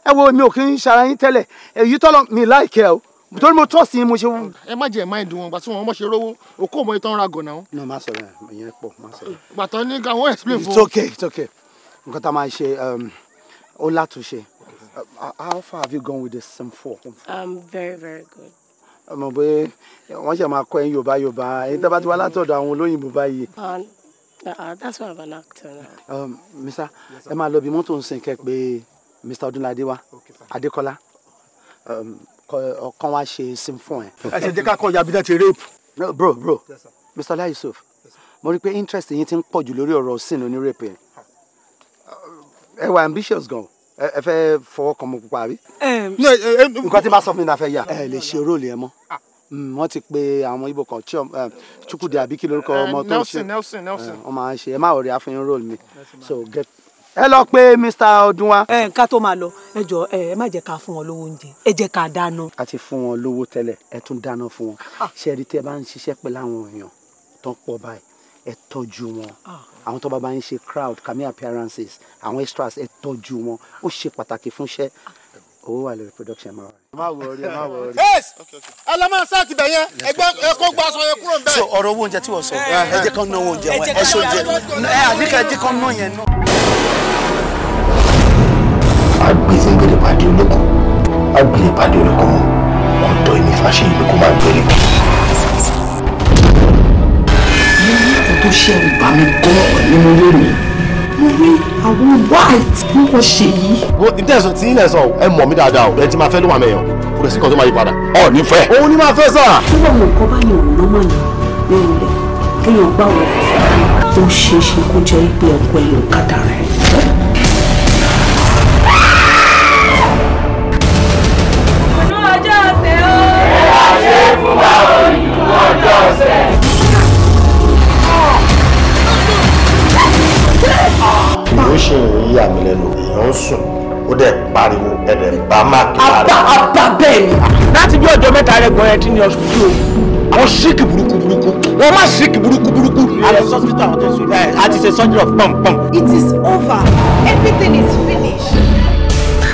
Ẹ wo mi ò kí ń ṣara yín tẹ́lẹ̀, èyí tọ́lọ mi láìkẹ́ o, torí mo trust yín mo ṣe. Ẹ má jẹ́ mind wọn, gbà tí wọn mọ̀ ṣe rówó, òkú ọmọ ìtàn ra gọ̀nà. No, má sọ̀rọ̀ ìyẹn pọ̀, má sọ̀rọ̀. Gbàtọ́ ní káwọn explain fún. It's okay. Nǹkan tá a máa ṣe, ó látúnṣe. How far have you gone with the sim 4? Very, very good. Mọ̀ pé wọ́n ṣe máa kọ́ ẹ̀yin Yorùbá, ẹ̀yin tó bá ti wá látọ̀dọ̀ àwọn olóyìnbó báyìí. That's why I'm an actor now. Mr. ẹ máa lọ bí mọ́tò ń sìn kẹ́ pé Mr. Ọdúnládé wa, Adékọ́lá. Ọ̀kan wá ṣe sim fún ẹ. Ẹ ṣe jẹ́ ká kọ́ yabi náà ti rape. No, bro, Mr. Ọlá Yusuf, mo rí i pé interest yín ti ń pọ̀ jù lórí ọ̀rọ̀ sin oní rape yẹn. Ẹ wà ambitious gan. Ẹ fẹ́ fọwọ́ kan mọ pupa àbí? Nǹkan tí bá sọ fún mi náà fẹ́ yà. Ẹ lè ṣe róòlù yẹn mọ́. Wọ́n ti pe àwọn Igbo kan, Chukwudi àbí kí lórúkọ ọmọ tó ń ṣe. Nelson, Nelson. Wọ́n máa ń ṣe, ẹ má wọrí àfihàn róòlù mi. So get ẹ lọ pé Mr. Ọdúnwá. Ẹ ká tó máa lọ, ẹ jọ, ẹ má jẹ́ ká fún wọn lówó oúnjẹ, ẹ jẹ́ ká dáná. A ti fún wọn lówó tẹ́lẹ̀, ẹ tún dáná fún wọn. Ṣé ẹ rí, tí ẹ bá ń ṣiṣẹ́ pẹ̀lú àwọn èèyàn tó ń pọ̀ báyìí, ẹ tọ́jú wọn. Àwọn tó bá ń ṣe crowd, cameo appearances, àwọn extras, ẹ tọ́jú wọn. Ó ṣe pàtàkì fúnṣẹ́. Owó wà lórí production máa wà. Má worry, má worry. Yes, ẹ lọ máa sáà tibẹ̀ yẹn, ẹgbẹ́ ẹ kó gba aṣọ yẹn kúrò ń bẹ̀. So ọ̀rọ̀ owó oúnjẹ tí wọ́n sọ, ẹ jẹ́ kán ná owó oúnjẹ wọn, ẹ ṣe oúnjẹ ẹ àníkà, ẹ jẹ́ kán ná yẹn náà. Agbèsèǹgbèrè pàdé olóko, agbèrè pàdé olóko mọ, ọ̀dọ̀ èmi Fáṣẹyìn ló kó máa gbèrè. Mo ní nǹkan tó ṣe ẹrù bà mí gan-an nínú ilé mi. Mo rí àwọn white bí wọ́n ṣe yìí. Wo ìtẹ̀sán tí ilẹ̀ sọ, ẹ mọ̀ mí dáadáa o, ẹ ti máa fẹ́ ló wà mẹ́yàn, kò lè sí nǹkan tó máa yí padà. Ọ ní fẹ́. Òun ní máa fẹ́ sà. Nígbà wo nǹkan bá yàn wọ́n mọ̀ ní nínú ilé kéèyàn gbà wọ́n, ó ṣeé ṣe kó jẹ́ pé ọkọ ẹ̀ ló kádàrá ẹ̀. Ọjọ́ ọ̀sẹ̀ o. Ẹ fún wa òyìnbó ọjọ́ ọ̀sẹ̀. Ó ṣì ń yà mí lẹ́nu, èèyàn ń sùn, ó dẹ̀ pariwo, ẹ̀dẹ̀ ń bá máàkì lára. Àbá bẹ́ẹ̀ ni. Láti bí ọjọ́ 3 rẹ̀ gan-an ti ní ọsibítù o. Wọ́n síkì burúkú burúkú, wọ́n má síkì burúkú burúkú. A lọ sọ́sítà àwọn tó ń sùn láì, a ti ṣe surgery of pọ̀npọ̀n. It is over. Everything is finished.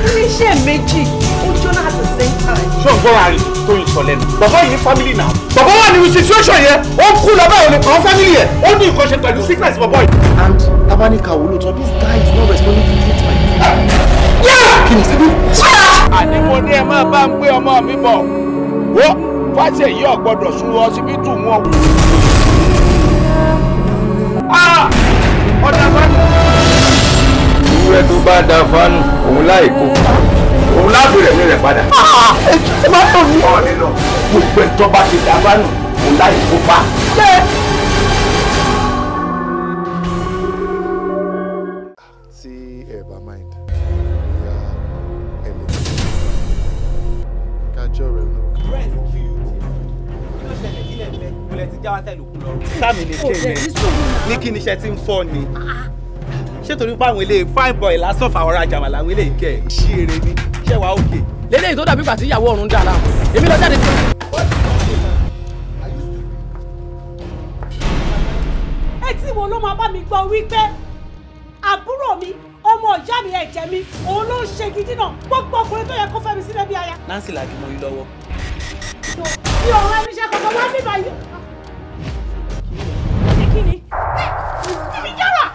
Iléeṣẹ́ méjì ó jóná at the same time. Ṣé o gbọ́ àárín tó ń sọ lẹ́nu? Bàbá yìí ní family now. Bàbá wà nínú situation yẹn, ó ń kú lọ́bàá òní kan family yẹn, ó ní nǹkan ṣe pẹ̀lú sickness bàbá yìí. And tabanika wo lóòótọ́, this guy is not responding to treatment. Kí ni síbí? Àní mo ní ẹ máa bá ń gbé ọmọ mi bọ̀. Wo Fáṣẹyí ò gbọ́dọ̀ sún ọsibítù wọn. Ọ̀dà fánù. Ewúrẹ́ tó bá da fánù, òun láì kó. Òun láàbù rẹ̀ ní rẹ̀ padà. Ẹ má tọ̀ mí. Ọ̀ nínú gbogbo ẹ̀ tó bá ti da fánù, òun láì kó pa. Tí ẹ bá mind, ìyá ẹ lè kájọ rẹ náà. Sáàmì ní kéèmẹ ní kí ni iṣẹ́ tí ń fọ́ ni, ṣé torí pé àwọn eléyìí fine boy lásán fàwọn rajà wà láwọn eléyìí kẹ ṣí eré ni ṣé wàá òkè. Lélẹ́yìí tó dàbí ìgbà tí ìyàwó ọ̀run dà láàmú, èmi lọ jáde. Etí wo ló máa bá mi gbọ́ wípé àbúrò mi, ọmọ ìyá mi, ẹ̀jẹ̀ mi, òun ló ń ṣe gidi náà, gbogbo ọkùnrin tó yẹ kó fẹ́ mi sílẹ̀ bí aya. Nancy làbí mo yí lọ́wọ́. Mi ò rán iṣẹ́ kankan wá bíbá yìí. Kí ni? Kí ni yára?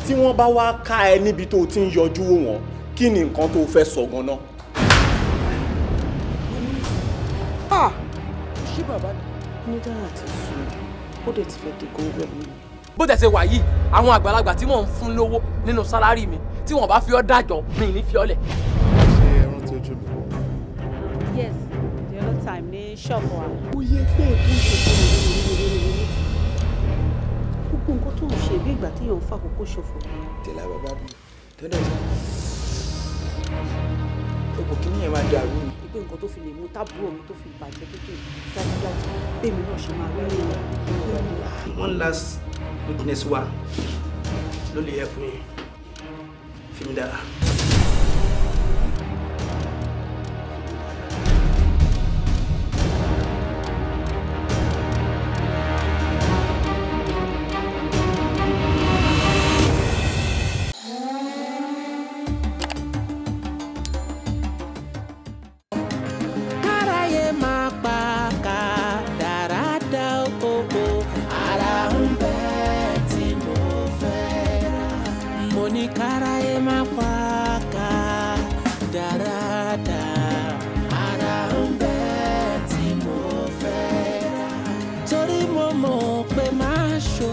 Tí wọ́n bá wá ká ẹ níbi tó o ti ń yọjú wò wọ́n, kí ni nǹkan tó o fẹ́ sọ gan-an? Ṣé bàbá mi ní dára ti sùn, ó dẹ̀ ti fẹ́ di góńgó ẹ̀mí mi. Bó tẹ̀ ṣe wà yìí, àwọn àgbàlagbà tí mò ń fún lówó nínú sálárì mi, tí wọ́n bá fi ọ́ dájọ́, mi ní fi ọ́ lẹ̀. Ṣé ẹ rántí ojú mi? Yes, the other time ní ṣọ́ọ̀bù wa. Ó yẹ pé tó ń ṣe fún mi gbogbo nǹkan tó ń ṣe bí ìgbà téèyàn ń fàkókò ṣòfò. Tẹ́lá bàbá mi tó dẹ̀ sọ gbogbo kí nìyẹn máa dàrú ni. Pé nǹkan tó fi lè mú tábúrò mi tó fi bàjẹ́ tó tó dájúdájú bẹ́ẹ̀mi náà ṣe máa rí nìyẹn. One last witness wa ló lè help yín, Fẹ́mi Dára. Káráyé máa pa kádàrá o, ara ń bẹ tí mo fẹ́ dá. Mo ní káráyé máa pa kádàrá, ara ń bẹ tí mo fẹ́ dá. Torí mo mọ̀ pé máa ṣó.